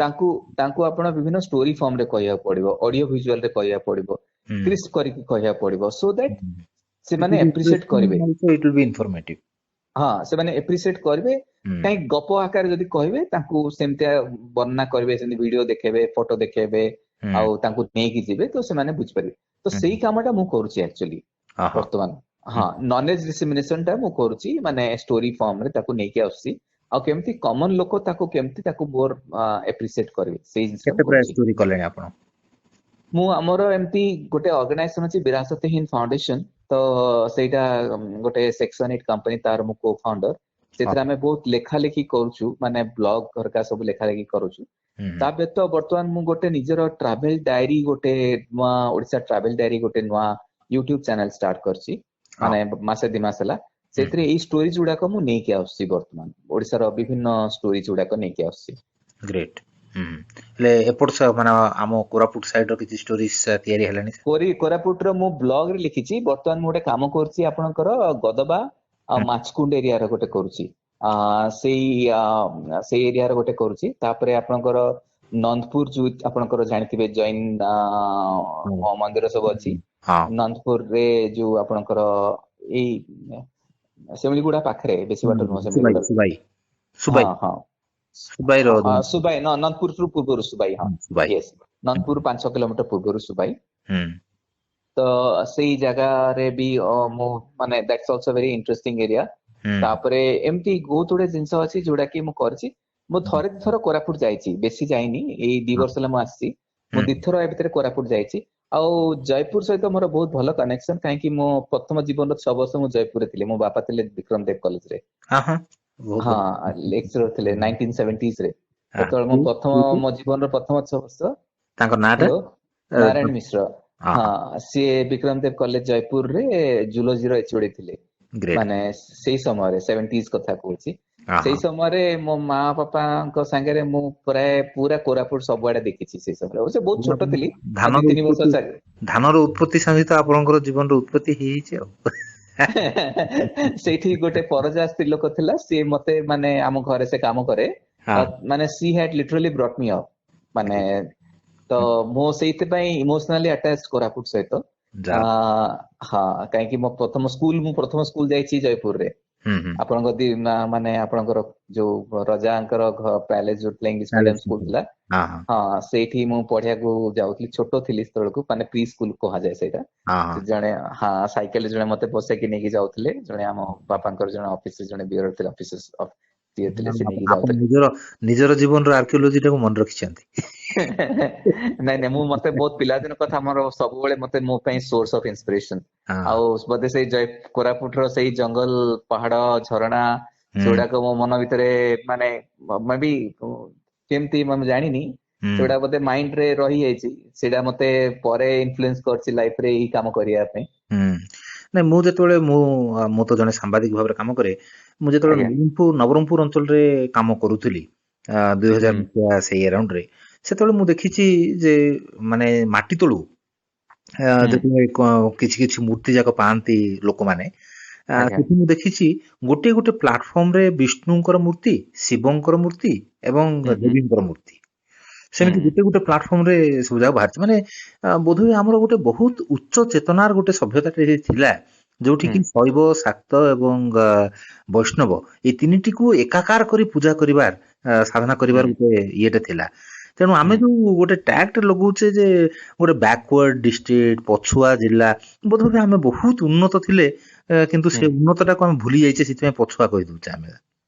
ତାଙ୍କୁ ତାଙ୍କୁ ଆପଣ ବିଭିନ୍ନ ଷ୍ଟୋରି ଫର୍ମରେ କହିବାକୁ ପଡିବ, ଅଡିଓ ଭିଜୁଆଲ ରେ କହିବାକୁ ପଡିବ, କ୍ରିସ୍ପ କରିକି କହିବାକୁ ପଡିବ, ସୋ that ସେମାନେ ଆପ୍ରିସିଏଟ କରିବେ। It will be informative. ହଁ, ସେମାନେ ଆପ୍ରିସିଏଟ କରିବେ। କାହିଁ ଗପ ଆକାରରେ ଯଦି କହିବେ, ତାଙ୍କୁ ସେମିତିଆ ବର୍ଣ୍ଣନା କରିବେ, ସେମିତି ଭିଡିଓ ଦେଖେଇବେ, ଫଟୋ ଦେଖେଇବେ ଆଉ ତାଙ୍କୁ ନେଇକି ଯିବେ, ତ ସେମାନେ ବୁଝିପାରିବେ। ତ ସେଇ କାମଟା ମୁଁ କରୁଛି ଆକ୍ଚୁଆଲି ବର୍ତ୍ତମାନ। ହଁ, ନଲେଜ ଡିସିମିନେସନ ଟା ମୁଁ କରୁଛି, ମାନେ ଷ୍ଟୋରି ଫର୍ମରେ ତାକୁ ନେଇକି ଆସୁଛି, ଆଉ କେମିତି କମନ ଲୋକ ତାକୁ କେମିତି ତାକୁ ମୋର ଆପ୍ରିସିଏଟ କରିବେ, ସେଇ ଜିନିଷ। କେତେ ପ୍ରାୟ ଷ୍ଟୋରି କଲେଣି ଆପଣ? ମୁଁ ଆମର ଏମିତି ଗୋଟେ ଅର୍ଗାନାଇଜେସନ ଅଛି, ବିରାସତ ହିନ୍ଦ ଫାଉଣ୍ଡେସନ। ତ ସେଇଟା ଗୋଟେ ସେକ୍ସନ 8 କମ୍ପାନୀ, ତାର ମୁଁ କୋ ଫାଉଣ୍ଡର। ସେଥିରେ ଆମେ ବହୁତ ଲେଖା ଲେଖି କରୁଛୁ, ମାନେ ବ୍ଲଗ ଘରକା ସବୁ ଲେଖା ଲେଖି କରୁଛୁ। ତା ବ୍ୟତୀତ ବର୍ତ୍ତମାନ ମୁଁ ଗୋଟେ ନିଜର ଟ୍ରାଭେଲ ଡାଏରୀ, ଗୋଟେ ନୂଆ ଓଡିଶା ଟ୍ରାଭେଲ ଡାଏରୀ, ଗୋଟେ ନୂଆ ୟୁଟ୍ୟୁବ ଚ୍ୟାନେଲ ଷ୍ଟାର୍ଟ କରିଛି, ମାନେ ମାସେ 2 ମାସ ହେଲା। ସେଥିରେ ଏଇ ଷ୍ଟୋରିଜ ଗୁଡାକ ମୁଁ ନେଇକି ଆସୁଛି, ବର୍ତ୍ତମାନ ଓଡିଶାର ବିଭିନ୍ନ ଷ୍ଟୋରିଜ ଗୁଡାକ ନେଇକି ଆସୁଛି। ଗ୍ରେଟ୍। ହେଲେ ଏପଟ ମାନେ ଆମ କୋରାପୁଟ ସାଇଡ ର କିଛି ଷ୍ଟୋରିଜ ତିଆରି ହେଲାଣି? କୋରାପୁଟର ମୁଁ ବ୍ଲଗ ରେ ଲେଖିଛି। ବର୍ତ୍ତମାନ ମୁଁ ଗୋଟେ କାମ କରୁଛି, ଆପଣଙ୍କର ଗଦବା ଆଉ ମାଛକୁଣ୍ଡ ଏରିଆର ଗୋଟେ କରୁଛି, ସେଇ ସେଇ ଏରିଆର ଗୋଟେ କରୁଛି। ତାପରେ ଆପଣଙ୍କର ନନ୍ଦପୁର, ଯୋଉ ଆପଣଙ୍କର ଜାଣିଥିବେ ଜୈନ ମନ୍ଦିର ସବୁ ଅଛି ନନ୍ଦପୁରରେ, ଯୋଉ ଆପଣଙ୍କର ଏଇ ସେମିଳିଗୁଡା ପାଖରେ, ବେଶୀ ବାଟ ନୁହଁ ସେମିଳିଗୁଡା। ସୁବାଇ, ସୁବାଇ। ହଁ। ସୁବାଇର। ସୁବାଇ, ନନ୍ଦପୁର ପୂର୍ବରୁ ସୁବାଇ। ହଁ, ନନ୍ଦପୁର 5 କିଲୋମିଟର ପୂର୍ବରୁ ସୁବାଇ। ତ ସେଇ ଜାଗାରେ ବି ମୁଁ ମାନେ that's also very interesting area. ତାପରେ ଏମିତି ବହୁତ ଗୁଡେ ଜିନିଷ ଅଛି ଯୋଉଟା କି ମୁଁ କରିଛି। ମୁଁ ଥରେ ଥର କୋରାପୁଟ ଯାଇଛି, ବେଶୀ ଯାଇନି। ଏଇ 2 ବର୍ଷ ହେଲା ମୁଁ ଆସିଛି। ମୁଁ ଦିଥର ଏ ଭିତରେ କୋରାପୁଟ ଯାଇଛି। ଆଉ ଜୟପୁର ସହିତ ମୋର ବହୁତ ଭଲ କନେକ୍ସନ, କାହିଁକି ମୋ ପ୍ରଥମ ଜୀବନର 6 ବର୍ଷ ମୁଁ ଜୟପୁରରେ ଥିଲି। ମୋ ବାପା ଥିଲେ ବିକ୍ରମ ଦେବ କଲେଜରେ, ହଁ, ଲେକ୍ଚରର ଥିଲେ 1970s ରେ। ସେତେବେଳେ ମୁଁ ପ୍ରଥମ ମୋ ଜୀବନର ପ୍ରଥମ 6 ବର୍ଷ। ତାଙ୍କ ନାଁଟା? ନାରାୟଣ ମିଶ୍ର। ହଁ, ସିଏ ବିକ୍ରମ ଦେବ କଲେଜ ଜୟପୁରରେ ଜୁଲୋଜିର ଏଚଓଡି ଥିଲେ। ମାନେ ସେଇ ସମୟରେ, 70s କଥା କହୁଛି, ସେଇ ସମୟରେ ମୋ ମା ବାପାଙ୍କ ସାଙ୍ଗରେ ମୁଁ ପ୍ରାୟ ପୁରା କୋରାପୁଟ ସବୁଆଡେ ଦେଖିଛି ସେଇ ସମୟରେ। ଅବଶ୍ୟ ବହୁତ ଛୋଟ ଥିଲି, 3 ବର୍ଷ। ଧାନର ଉତ୍ପତ୍ତି ସହିତ ଆପଣଙ୍କର ଜୀବନର ଉତ୍ପତ୍ତି ହେଇଯାଇଛି ଆଉ। ସେଇଠି ଗୋଟେ ପରଜା ସ୍ତ୍ରୀ ଲୋକ ଥିଲା, ସିଏ ମତେ ମାନେ ଆମ ଘରେ ସେ କାମ କରେ, ମାନେ she had literally brought me up। ମାନେ ତ ମୁଁ ସେଇଥିପାଇଁ ଇମୋସନାଲି ଆଟାଚ କୋରାପୁଟ ସହିତ। ହଁ, କାହିଁକି ମୋ ପ୍ରଥମ ସ୍କୁଲ, ମୁଁ ପ୍ରଥମ ସ୍କୁଲ ଯାଇଛି ଜୟପୁରରେ। ଆପଣଙ୍କ ମାନେ ଆପଣଙ୍କର ଯୋଉ ରଜାଙ୍କର ପ୍ୟାଲେସ ଯୋଉ ଥିଲା, ଇଂଲିଶ ମିଡିୟମ ସ୍କୁଲ ଥିଲା, ହଁ, ସେଇଠି ମୁଁ ପଢିବାକୁ ଯାଉଥିଲି। ଛୋଟ ଥିଲି ସେତେବେଳକୁ, ମାନେ ପ୍ରି ସ୍କୁଲ କୁହାଯାଏ ସେଇଟା। ଜଣେ, ହଁ, ସାଇକେଲରେ ଜଣେ ମତେ ବସେଇକି ନେଇକି ଯାଉଥିଲେ। ଜଣେ ଆମ ବାପାଙ୍କର ଜଣେ ଅଫିସରେ ଜଣେ ବିଅର ଥିଲେ, ଅଫିସର ସିଏ ଥିଲେ, ସେ ନେଇକି ଯାଉଥିଲେ। ନିଜର ଜୀବନର ଆର୍କିଓଲୋଜି ଟାକୁ ମନେ ରଖିଛନ୍ତି। ନାଇଁ ନାଇଁ, ମୁଁ ମତେ ବହୁତ ପିଲାଦିନ କଥା ମୋର ସବୁବେଳେ ମତେ ମୋ ପାଇଁ ସୋର୍ସ ଅଫ ଇନ୍ସପିରେସନ। ଆଉ ବୋଧେ ସେଇ ଜୟ କୋରାପୁଟର ସେଇ ଜଙ୍ଗଲ, ପାହାଡ, ଝରଣା, ସେଗୁଡାକ ମୋ ମନ ଭିତରେ ମାନେ ମେ ବି କେମିତି ମୁଁ ଜାଣିନି, ସେଗୁଡା ବୋଧେ ମାଇଣ୍ଡ ରେ ରହିଯାଇଛି। ସେଇଟା ମତେ ପରେ ଇନଫ୍ଲୁଏନ୍ସ କରିଛି ଲାଇଫ ରେ ଏଇ କାମ କରିବା ପାଇଁ। ନାଇଁ, ମୁଁ ଯେତେବେଳେ ମୁଁ ମୁଁ ତ ଜଣେ ସାମ୍ବାଦିକ ଭାବରେ କାମ କରେ। ମୁଁ ଯେତେବେଳେ ନବରଙ୍ଗପୁର ଅଞ୍ଚଳରେ କାମ କରୁଥିଲି 2000 ମସିହା ସେଇ ଆରାଉଣ୍ଡରେ, ସେତେବେଳେ ମୁଁ ଦେଖିଛି ଯେ ମାନେ ମାଟି ତଳୁ ଯେତେବେଳେ କିଛି କିଛି ମୂର୍ତ୍ତି ଯାକ ପାଆନ୍ତି ଲୋକମାନେ, ସେଠି ମୁଁ ଦେଖିଛି ଗୋଟିଏ ଗୋଟେ ପ୍ଲାଟଫର୍ମରେ ବିଷ୍ଣୁଙ୍କର ମୂର୍ତ୍ତି, ଶିବଙ୍କର ମୂର୍ତ୍ତି ଏବଂ ଦେବୀଙ୍କର ମୂର୍ତ୍ତି, ସେମିତି ଗୋଟେ ଗୋଟେ ପ୍ଲାଟଫର୍ମରେ ସବୁ ଯାକ ବାହାରିଛି। ମାନେ ବୋଧହୁଏ ଆମର ଗୋଟେ ବହୁତ ଉଚ୍ଚ ଚେତନାର ଗୋଟେ ସଭ୍ୟତାଟେ ଥିଲା। ଯୋଉଠି ହୁଁ କି ଶୈବ, ଶାକ୍ତ ଏବଂ ବୈଷ୍ଣବ ଏଇ ତିନିଟିକୁ ଏକାକାର କରି ପୂଜା କରିବାର, ସାଧନା ହୁଁ କରିବାର ଗୋଟେ ଇଏଟା ଥିଲା। ତେଣୁ ଆମେ ହୁଁ ଯୋଉ ଗୋଟେ ଟ୍ୟାଗଟା ଲଗଉଛେ ଯେ ଗୋଟେ ବ୍ୟାକୱାର୍ଡ ଡିଷ୍ଟ୍ରିକ୍ଟ, ପଛୁଆ ଜିଲ୍ଲା, ବୋଧହୁଏ ଆମେ ବହୁତ ଉନ୍ନତ ଥିଲେ, କିନ୍ତୁ ହୁଁ ସେ ଉନ୍ନତଟାକୁ ଆମେ ଭୁଲି ଯାଇଛେ, ସେଥିପାଇଁ ପଛୁଆ କହିଦଉଛେ ଆମେ।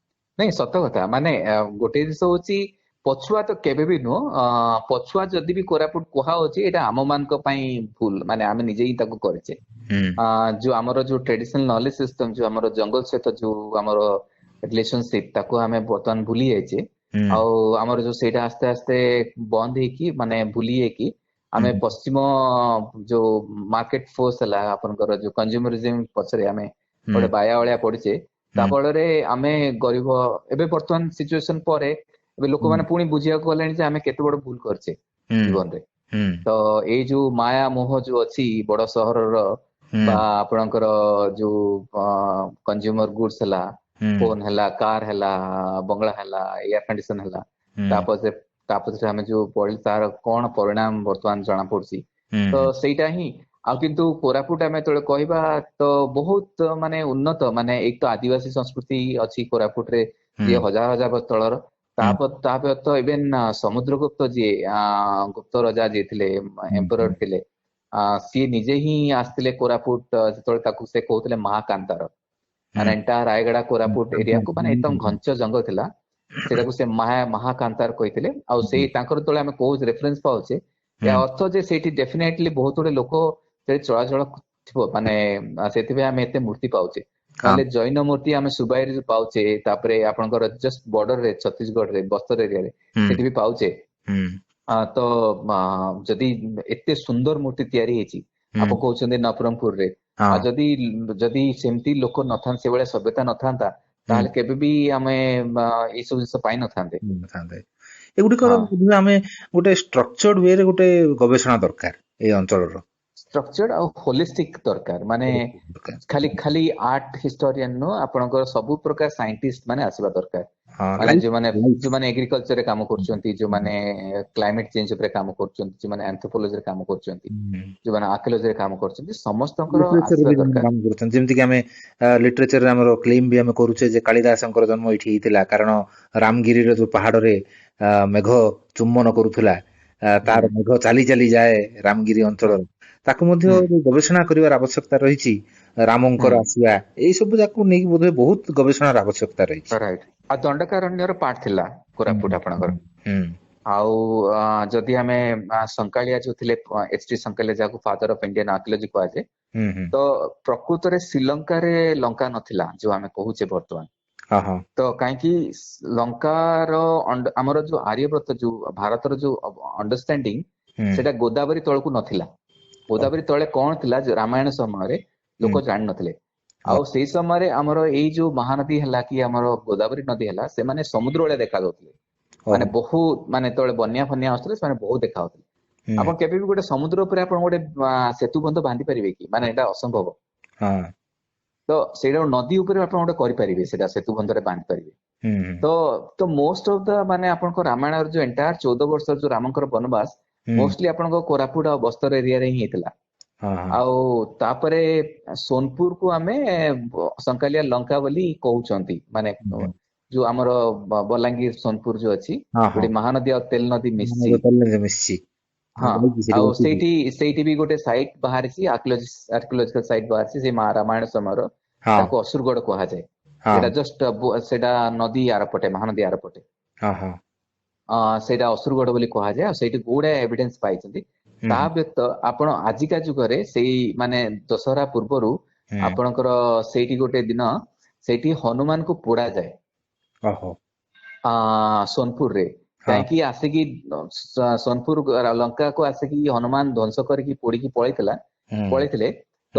ନାଇଁ, ସତ କଥା। ମାନେ ଗୋଟେ ଜିନିଷ ହଉଛି, ପଛୁଆ ତ କେବେ ବି ନୁହଁ। ପଛୁଆ ଯଦି ବି କୋରାପୁଟ କୁହା ହଉଛି, ଏଇଟା ଆମ ମାନଙ୍କ ପାଇଁ ଭୁଲ, ମାନେ ଆମେ ନିଜେ ହିଁ ତାକୁ କରିଛେ। ଯୋଉ ଆମର ଯୋଉ ଟ୍ରେଡିସନାଲ ନଲେଜ ସିଷ୍ଟମ, ଯୋଉ ଆମର ଜଙ୍ଗଲ ସହିତ ଯୋଉ ଆମର ରିଲେସନସିପ, ତାକୁ ଆମେ ବର୍ତ୍ତମାନ ଭୁଲି ଯାଇଛେ। ଆଉ ଆମର ଯୋଉ ସେଇଟା ଆସ୍ତେ ଆସ୍ତେ ବନ୍ଦ ହେଇକି, ମାନେ ଭୁଲି ଯାଇକି ଆମେ ପଶ୍ଚିମ ଯୋଉ ମାର୍କେଟ ଫୋର୍ସ ହେଲା, ଆପଣଙ୍କର ଯୋଉ କନଜ୍ୟୁମରିଜିମ ପଛରେ ଆମେ ଗୋଟେ ବାୟା ଭଳିଆ ପଡିଛେ। ତା ଫଳରେ ଆମେ ଗରିବ। ଏବେ ବର୍ତ୍ତମାନ ସିଚୁଏସନ ପରେ ଏବେ ଲୋକମାନେ ପୁଣି ବୁଝିବାକୁ ଗଲେଣି ଯେ ଆମେ କେତେ ବଡ ଭୁଲ କରିଛେ ଜୀବନରେ। ତ ଏଇ ଯୋଉ ମାୟା ମୋହ ଯୋଉ ଅଛି ବଡ ସହରର, ବା ଆପଣଙ୍କର ଯୋଉ କନଜ୍ୟୁମର ଗୁଡସ ହେଲା, ଫୋନ ହେଲା, କାର ହେଲା, ବଙ୍ଗଳା ହେଲା, ଏୟାର କଣ୍ଡିସନ ହେଲା, ତାପଛରେ ତାପଛରେ ଆମେ ଯୋଉ ପଡିଲୁ, ତାର କଣ ପରିଣାମ ବର୍ତ୍ତମାନ ଜଣା ପଡୁଛି। ତ ସେଇଟା ହିଁ। ଆଉ କିନ୍ତୁ କୋରାପୁଟ ଆମେ ଯେତେବେଳେ କହିବା, ତ ବହୁତ ମାନେ ଉନ୍ନତ, ମାନେ ଏକ ତ ଆଦିବାସୀ ସଂସ୍କୃତି ଅଛି କୋରାପୁଟରେ, ଯିଏ ହଜାର ହଜାର ବର୍ଷ ତଳର। ତା ବ୍ୟତୀତ ଇଭେନ ସମୁଦ୍ରଗୁପ୍ତ ଯିଏ ଗୁପ୍ତ ରଜା ଯିଏ ଥିଲେ, ଏମ୍ପରର ଥିଲେ, ସିଏ ନିଜେ ହିଁ ଆସିଥିଲେ କୋରାପୁଟ। ଯେତେବେଳେ ତାକୁ ସେ କହୁଥିଲେ ମହାକାନ୍ତାର, ମାନେ ଏଣ୍ଟାୟାର ରାୟଗଡା କୋରାପୁଟ ଏରିଆକୁ, ମାନେ ଏକଦମ ଘଞ୍ଚ ଜଙ୍ଗଲ ଥିଲା, ସେଟାକୁ ସେ ମହାକାନ୍ତାର କହିଥିଲେ। ଆଉ ସେଇ ତାଙ୍କର ଯେତେବେଳେ ଆମେ କହୁଛେ, ରେଫରେନ୍ସ ପାଉଛେ, ଏହା ଅର୍ଥ ଯେ ସେଇଠି ଡେଫିନେଟଲି ବହୁତ ଗୁଡେ ଲୋକ ସେଠି ଚଳାଚଳ ଥିବ। ମାନେ ସେଥିପାଇଁ ଆମେ ଏତେ ମୂର୍ତ୍ତି ପାଉଛେ। ନହେଲେ ଜୈନ ମୂର୍ତ୍ତି ଆମେ ସୁବାଇରେ ଯୋଉ ପାଉଛେ, ତାପରେ ଆପଣଙ୍କର ଜଷ୍ଟ ବର୍ଡରରେ ଛତିଶଗଡରେ ବସ୍ତର ଏରିଆରେ ସେଠି ବି ପାଉଛେ। ତ ଯଦି ଏତେ ସୁନ୍ଦର ମୂର୍ତ୍ତି ତିଆରି ହେଇଛି, ଆପଣ କହୁଛନ୍ତି ନବରଙ୍ଗପୁରରେ, ଆଉ ଯଦି ଯଦି ସେମିତି ଲୋକ ନଥାନ୍ତେ, ସେଇଭଳିଆ ସଭ୍ୟତା ନଥାନ୍ତା, ତାହେଲେ କେବେ ବି ଆମେ ଏଇ ସବୁ ଜିନିଷ ପାଇନଥାନ୍ତେ। ନଥାନ୍ତେ। ଏଗୁଡିକର ବୋଧହୁଏ ଆମେ ଗୋଟେ ଷ୍ଟ୍ରକ୍ଚର୍ଡ ୱେରେ ଗୋଟେ ଗବେଷଣା ଦରକାର ଏଇ ଅଞ୍ଚଳର। ଷ୍ଟ୍ରକ୍ଚର୍ଡ ଆଉ ହୋଲିଷ୍ଟିକ ଦରକାର। ମାନେ ଦରକାର। ଖାଲି ଖାଲି ଆର୍ଟ ହିଷ୍ଟୋରିଆନ ନୁହଁ, ଆପଣଙ୍କର ସବୁ ପ୍ରକାର ସାଇଣ୍ଟିଷ୍ଟ ମାନେ ଆସିବା ଦରକାର। ମାନେ ଲାଇଫ ଯୋଉମାନେ ଲାଇଫ ଯୋଉମାନେ ଏଗ୍ରିକଲଚରରେ କାମ କରୁଛନ୍ତି, ଯୋଉମାନେ କ୍ଲାଇମେଟ ଚେଞ୍ଜ ଉପରେ କାମ କରୁଛନ୍ତି, ଯୋଉମାନେ ଆନ୍ଥ୍ରୋପୋଲୋଜିରେ କାମ କରୁଛନ୍ତି, ଯୋଉମାନେ ଆର୍କିଓଲୋଜିରେ କାମ କରୁଛନ୍ତି, ସମସ୍ତଙ୍କର ଲିଟରେଚର ଆସିବା ବି ଯୋଉମାନେ ଦରକାର। କାମ କରୁଛନ୍ତି, ଯେମିତି କି ଆମେ ଲିଟରେଚରରେ ଆମର କ୍ଲେମ ବି ଆମେ କରୁଛେ ଯେ କାଳିଦାସଙ୍କର ଜନ୍ମ ଏଇଠି ହେଇଥିଲା, କାରଣ ରାମଗିରିର ଯୋଉ ପାହାଡରେ ମେଘ ଚୁମ୍ବନ କରୁଥିଲା, ତାର ମେଘ ଚାଲି ଚାଲି ଯାଏ ରାମଗିରି ଅଞ୍ଚଳର, ତାକୁ ମଧ୍ୟ ଯୋଉ ଗବେଷଣା କରିବାର ଆବଶ୍ୟକତା ରହିଛି। ରାମଙ୍କର ଆସିବା ଏଇ ସବୁ ଯାକୁ ନେଇକି ବୋଧହୁଏ ବହୁତ ଗବେଷଣାର ଆବଶ୍ୟକତା ରହିଛି। ରାଇଟ। ଆଉ ଦଣ୍ଡକାରଣ୍ୟର ପାର୍ଟ ଥିଲା କୋରାପୁଟ ଆପଣଙ୍କର। ଆଉ ଯଦି ଆମେ ସଂକାଳିଆ ଯୋଉ ଥିଲେ, ଏଚ ଟି ସଂକାଳିଆ, ଯାହାକୁ ଫାଦର ଅଫ ଇଣ୍ଡିଆନ ଆର୍କିଓଲୋଜି କୁହାଯାଏ, ହୁଁ ହୁଁ ତ ପ୍ରକୃତରେ ଶ୍ରୀଲଙ୍କାରେ ଲଙ୍କା ନଥିଲା ଯୋଉ ଆମେ କହୁଛେ ବର୍ତ୍ତମାନ। ହଁ ହଁ ତ କାହିଁକି ଲଙ୍କାର ଆମର ଯୋଉ ଆର୍ଯ୍ୟବ୍ରତ, ଯୋଉ ଭାରତର ଯୋଉ ଅଣ୍ଡରଷ୍ଟାଣ୍ଡିଂ, ସେଟା ଗୋଦାବରୀ ତଳକୁ ନଥିଲା। ଗୋଦାବରୀ ତଳେ କଣ ଥିଲା ରାମାୟଣ ସମୟରେ ଲୋକ ଜାଣିନଥିଲେ। ଆଉ ସେଇ ସମୟରେ ଆମର ଏଇ ଯୋଉ ମହାନଦୀ ହେଲା କି ଆମର ଗୋଦାବରୀ ନଦୀ ହେଲା, ସେମାନେ ସମୁଦ୍ର ଭଳିଆ ଦେଖା ଯାଉଥିଲେ। ମାନେ ବହୁତ, ମାନେ ଯେତେବେଳେ ବନ୍ୟା ଫନ୍ୟା ଆସୁଥିଲେ, ସେମାନେ ବହୁତ ଦେଖା ଯାଉଥିଲେ। ଆପଣ କେବେ ବି ଗୋଟେ ସମୁଦ୍ର ଉପରେ ଆପଣ ଗୋଟେ ସେତୁ ବନ୍ଧ ବାନ୍ଧି ପାରିବେ କି? ମାନେ ଏଇଟା ଅସମ୍ଭବ। ତ ସେଇଟା ନଦୀ ଉପରେ ଆପଣ ଗୋଟେ କରିପାରିବେ, ସେଇଟା ସେତୁ ବନ୍ଧରେ ବାନ୍ଧି ପାରିବେ। ତ ତ ମୋଷ୍ଟ ଅଫ the, ମାନେ ଆପଣଙ୍କ ରାମାୟଣର ଯୋଉ ଏଣ୍ଟାୟାର 14 ବର୍ଷର ଯୋଉ ରାମଙ୍କର ବନବାସ, ମୋଷ୍ଟଲି ଆପଣଙ୍କ କୋରାପୁଟ ଆଉ ବସ୍ତର ଏରିଆରେ ହିଁ ହେଇଥିଲା। ହଁ ହଁ ଆଉ ତାପରେ ସୋନପୁର କୁ ଆମେ ସଂକାଲିଆ ଲଙ୍କା ବୋଲି କହୁଛନ୍ତି। ମାନେ ଯୋଉ ଆମର ବଲାଙ୍ଗୀର ସୋନପୁର ଯୋଉ ଅଛି, ଯୋଉଠି ମହାନଦୀ ଆଉ ତେଲ ନଦୀ ମିଶିଛି। ତେଲ ମିଶିଛି। ଯାଇଛି ସେଠି, ଆଉ ବସିଛି। ସେଇଠି ସେଇଠି ବି ଗୋଟେ ସାଇଟ ବାହାରିଛି, ଆର୍କିଓଲୋଜିକାଲ ସାଇଟ ବାହାରିଛି ସେଇ ରାମାୟଣ ସମୟର। ତାକୁ ଅସୁରଗଡ କୁହାଯାଏ। ସେଇଟା ଜଷ୍ଟ ସେଇଟା ନଦୀ ଆରପଟେ, ମହାନଦୀ ଆରପଟେ। ହଁ ହଁ ସେଇଟା ଅସୁରଗଡ ବୋଲି କୁହାଯାଏ। ଆଉ ସେଇଠି ଗୁଡାଏ ଏଭିଡେନ୍ସ ପାଇଛନ୍ତି। ତା ବ୍ୟତୀତ ଆପଣ ଆଜିକା ଯୁଗରେ ସେଇ, ମାନେ ଦଶହରା ପୂର୍ବରୁ ଆପଣଙ୍କର ସେଇଠି ଗୋଟେ ଦିନ ସେଇଠି ହନୁମାନଙ୍କୁ ପୋଡା ଯାଏ ସୋନପୁରରେ। କାହିଁକି ଆସିକି ସୋନପୁର ଲଙ୍କାକୁ ଆସିକି ହନୁମାନ ଧ୍ୱଂସ କରିକି ପୋଡିକି ପଳେଇଥିଲା, ପଳେଇଥିଲେ। ତ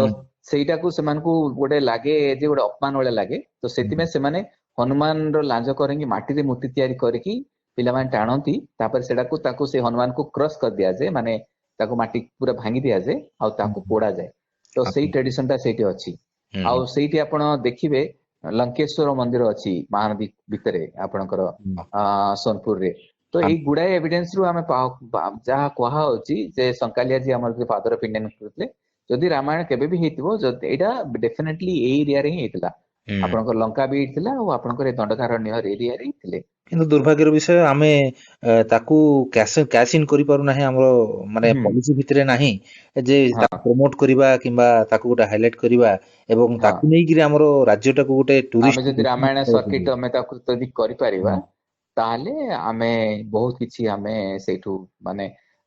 ସେଇଟାକୁ ସେମାନଙ୍କୁ ଗୋଟେ ଲାଗେ ଯେ ଗୋଟେ ଅପମାନ ଭଳିଆ ଲାଗେ। ତ ସେଥିପାଇଁ ସେମାନେ ହନୁମାନର ଲାଞ୍ଜ କରିକି ମାଟିରେ ମୂର୍ତ୍ତି ତିଆରି କରିକି ପିଲାମାନେ ଟାଣନ୍ତି। ତାପରେ ସେଟାକୁ ତାକୁ ସେ ହନୁମାନକୁ କ୍ରସ କରିଦିଆଯାଏ, ମାନେ ତାକୁ ମାଟି ପୁରା ଭାଙ୍ଗି ଦିଆଯାଏ ଆଉ ତାକୁ ପୋଡାଯାଏ। ତ ସେଇ ଟ୍ରେଡିସନ ଟା ସେଇଠି ଅଛି। ଆଉ ସେଇଠି ଆପଣ ଦେଖିବେ ଲଙ୍କେଶ୍ୱର ମନ୍ଦିର ଅଛି ମହାନଦୀ ଭିତରେ ଆପଣଙ୍କର ସୋନପୁରରେ। ତ ଏଇ ଗୁଡାଏ ଏଭିଡେନ୍ସ ରୁ ଆମେ ଯାହା କୁହା ହଉଛି ଯେ ସଂକାଲିଆ ଯିଏ ଆମର ଫାଦର ଅଫ ଇଣ୍ଡିଆନ ଥିଲେ, ଯଦି ରାମାୟଣ କେବେ ବି ହେଇଥିବ, ଯଦି ଏଇଟା ଡେଫିନେଟଲି ଏଇ ଏରିଆରେ ହିଁ ହେଇଥିଲା। ଆପଣଙ୍କର ଲଙ୍କା ବି ଏଇଠି ଥିଲା ଆଉ ଆପଣଙ୍କର ଏ ଦଣ୍ଡକାରଣ୍ୟ ଏରିଆରେ ହିଁ ଥିଲେ। କିନ୍ତୁ ଦୁର୍ଭାଗ୍ୟର ବିଷୟ, ଆମେ ତାକୁ କ୍ୟାଶ ଇନ୍ କରିପାରୁନାହିଁ। ଆମର ମାନେ ପଲିସି ଭିତରେ ନାହିଁ ଯେ ତାକୁ ପ୍ରମୋଟ କରିବା କିମ୍ବା ତାକୁ ଗୋଟେ ହାଇଲାଇଟ କରିବା ଏବଂ ତାକୁ ନେଇକିରି ଆମର ରାଜ୍ୟଟାକୁ ଗୋଟେ ଆମେ ଟୁରିଷ୍ଟ ଯଦି ରାମାୟଣ ସର୍କିଟ ଆମେ ତାକୁ ଯଦି କରିପାରିବା, ତାହେଲେ ଆମେ ବହୁତ କିଛି ଆମେ ସେଇଠୁ ମାନେ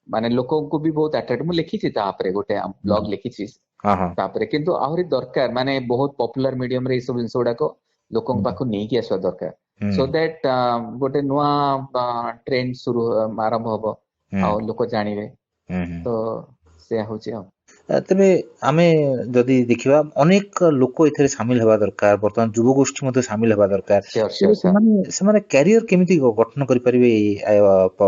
ମାନେ ଲୋକଙ୍କୁ ବି ବହୁତ ଆଟ୍ରାକ୍ଟ। ମୁଁ ଲେଖିଛି ତାପରେ, ଗୋଟେ ବ୍ଲଗ ଲେଖିଛି ହଁ ହଁ ତାପରେ। କିନ୍ତୁ ଆହୁରି ଦରକାର, ମାନେ ବହୁତ ପପୁଲାର ମିଡିୟମରେ ଏଇ ସବୁ ଜିନିଷ ଗୁଡାକ ଲୋକଙ୍କ ପାଖକୁ ନେଇକି ଆସିବା ଦରକାର, ସୋ that ଗୋଟେ ନୂଆ ଟ୍ରେଣ୍ଡ ଶୁରୁ ଆରମ୍ଭ ହବ ଆଉ ଲୋକ ଜାଣିବେ। ହୁଁ ହୁଁ ତ ସେୟା ହଉଛି ଆଉ। ତେବେ ଆମେ ଯଦି ଦେଖିବା, ଅନେକ ଲୋକ ଏଥିରେ ସାମିଲ ହେବା ଦରକାର। ବର୍ତ୍ତମାନ ଯୁବଗୋଷ୍ଠୀ ମଧ୍ୟ ସାମିଲ ହେବା ଦରକାର। ସିଓର, ତେବେ ସିଓର ସାର୍। ସେମାନେ କ୍ୟାରିୟର କେମିତି ଗଠନ କରିପାରିବେ ଏଇ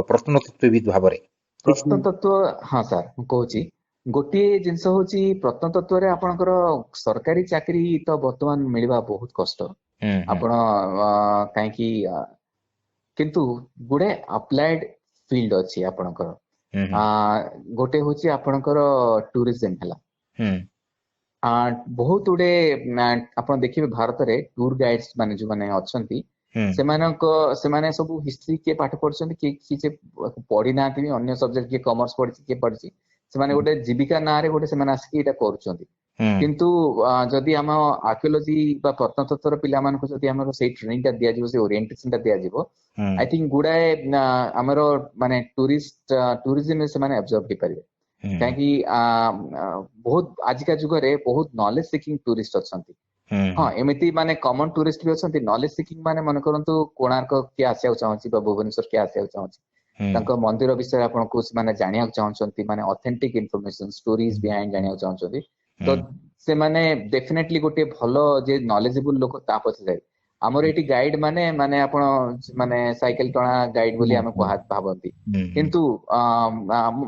ପ୍ରତ୍ନତତ୍ତ୍ୱବିତ୍ ଭାବରେ କିଛି? ପ୍ରତ୍ନତତ୍ତ୍ୱ, ହଁ ସାର୍, ମୁଁ କହୁଛି। ଗୋଟିଏ ଜିନିଷ ହଉଛି, ପ୍ରତ୍ନତତ୍ତ୍ୱରେ ଆପଣଙ୍କର ସରକାରୀ ଚାକିରି ତ ବର୍ତ୍ତମାନ ମିଳିବା ବହୁତ କଷ୍ଟ। ହୁଁ ହୁଁ ଆପଣ କାହିଁକି କିନ୍ତୁ ଗୁଡେ ଆପ୍ଲାଏଡ ଫିଲ୍ଡ ଅଛି ଆପଣଙ୍କର। ହୁଁ ହୁଁ ଆ ଗୋଟେ ହଉଛି ଆପଣଙ୍କର ଟୁରିଜିମ ହେଲା। ଆ ବହୁତ ଗୁଡେ ଆପଣ ଦେଖିବେ ଭାରତରେ ଟୁର ଗାଇଡ୍ସ ମାନେ ଯୋଉମାନେ ଅଛନ୍ତି, ହୁଁ ସେମାନଙ୍କ ସେମାନେ ସବୁ ହିଷ୍ଟ୍ରି କିଏ ପାଠ ପଢିଛନ୍ତି, କିଏ କିଛି ପଢି ନାହାନ୍ତି ବି, ଅନ୍ୟ ସବଜେକ୍ଟ, କିଏ କମର୍ସ ପଢିଛି, କିଏ ପଢିଛି। ସେମାନେ ଗୋଟେ ଜୀବିକା ନାଁରେ ଗୋଟେ ସେମାନେ ଆସିକି ଏଇଟା କରୁଛନ୍ତି। ହୁଁ କିନ୍ତୁ ଯଦି ଆମ ଆର୍କିଓଲୋଜି ବା ପ୍ରତ୍ନତତ୍ତ୍ୱର ପିଲାମାନଙ୍କୁ ଯଦି ଆମର ସେଇ ଟ୍ରେନିଂ ଟା ଦିଆଯିବ, ସେଇ ଓରିଏଣ୍ଟେସନ ଟା ଦିଆଯିବ, ହୁଁ I think ଗୁଡାଏ ଆମର ମାନେ ଟୁରିଜିମରେ ସେମାନେ ଆବଜର୍ବ ହେଇପାରିବେ। ହୁଁ କାହିଁକି ବହୁତ ଆଜିକା ଯୁଗରେ ବହୁତ ନଲେଜ ସିକିଂ ଟୁରିଷ୍ଟ ଅଛନ୍ତି। ହଁ, ଏମିତି ମାନେ କମନ ଟୁରିଷ୍ଟ ବି ଅଛନ୍ତି। ନଲେଜ ସିକିଂ ମାନେ ମନେ କରନ୍ତୁ କୋଣାର୍କ କିଏ ଆସିବାକୁ ଚାହୁଁଛି ବା ଭୁବନେଶ୍ୱର କିଏ ଆସିବାକୁ ଚାହୁଁଛି, ତାଙ୍କ ମନ୍ଦିର ବିଷୟରେ ଆପଣଙ୍କୁ ସେମାନେ ଜାଣିବାକୁ ଚାହୁଁଛନ୍ତି, ମାନେ ଅଥେଣ୍ଟିକ ଇନଫର୍ମେସନ, ଷ୍ଟୋରିଜ ବିହାଇଣ୍ଡ ଜାଣିବାକୁ ଚାହୁଁଛନ୍ତି। ତ ସେମାନେ ଡେଫିନେଟଲି ଗୋଟେ ଭଲ ଯେ ନଲେଜେବୁଲ ଲୋକ ତା ପଛରେ ଯାଏ। ଆମର ଏଇଠି ଗାଇଡ ମାନେ ମାନେ ଆପଣ ମାନେ ସାଇକେଲ ଟଣା ଗାଇଡ ବୋଲି ଆମେ ଭାବନ୍ତି। କିନ୍ତୁ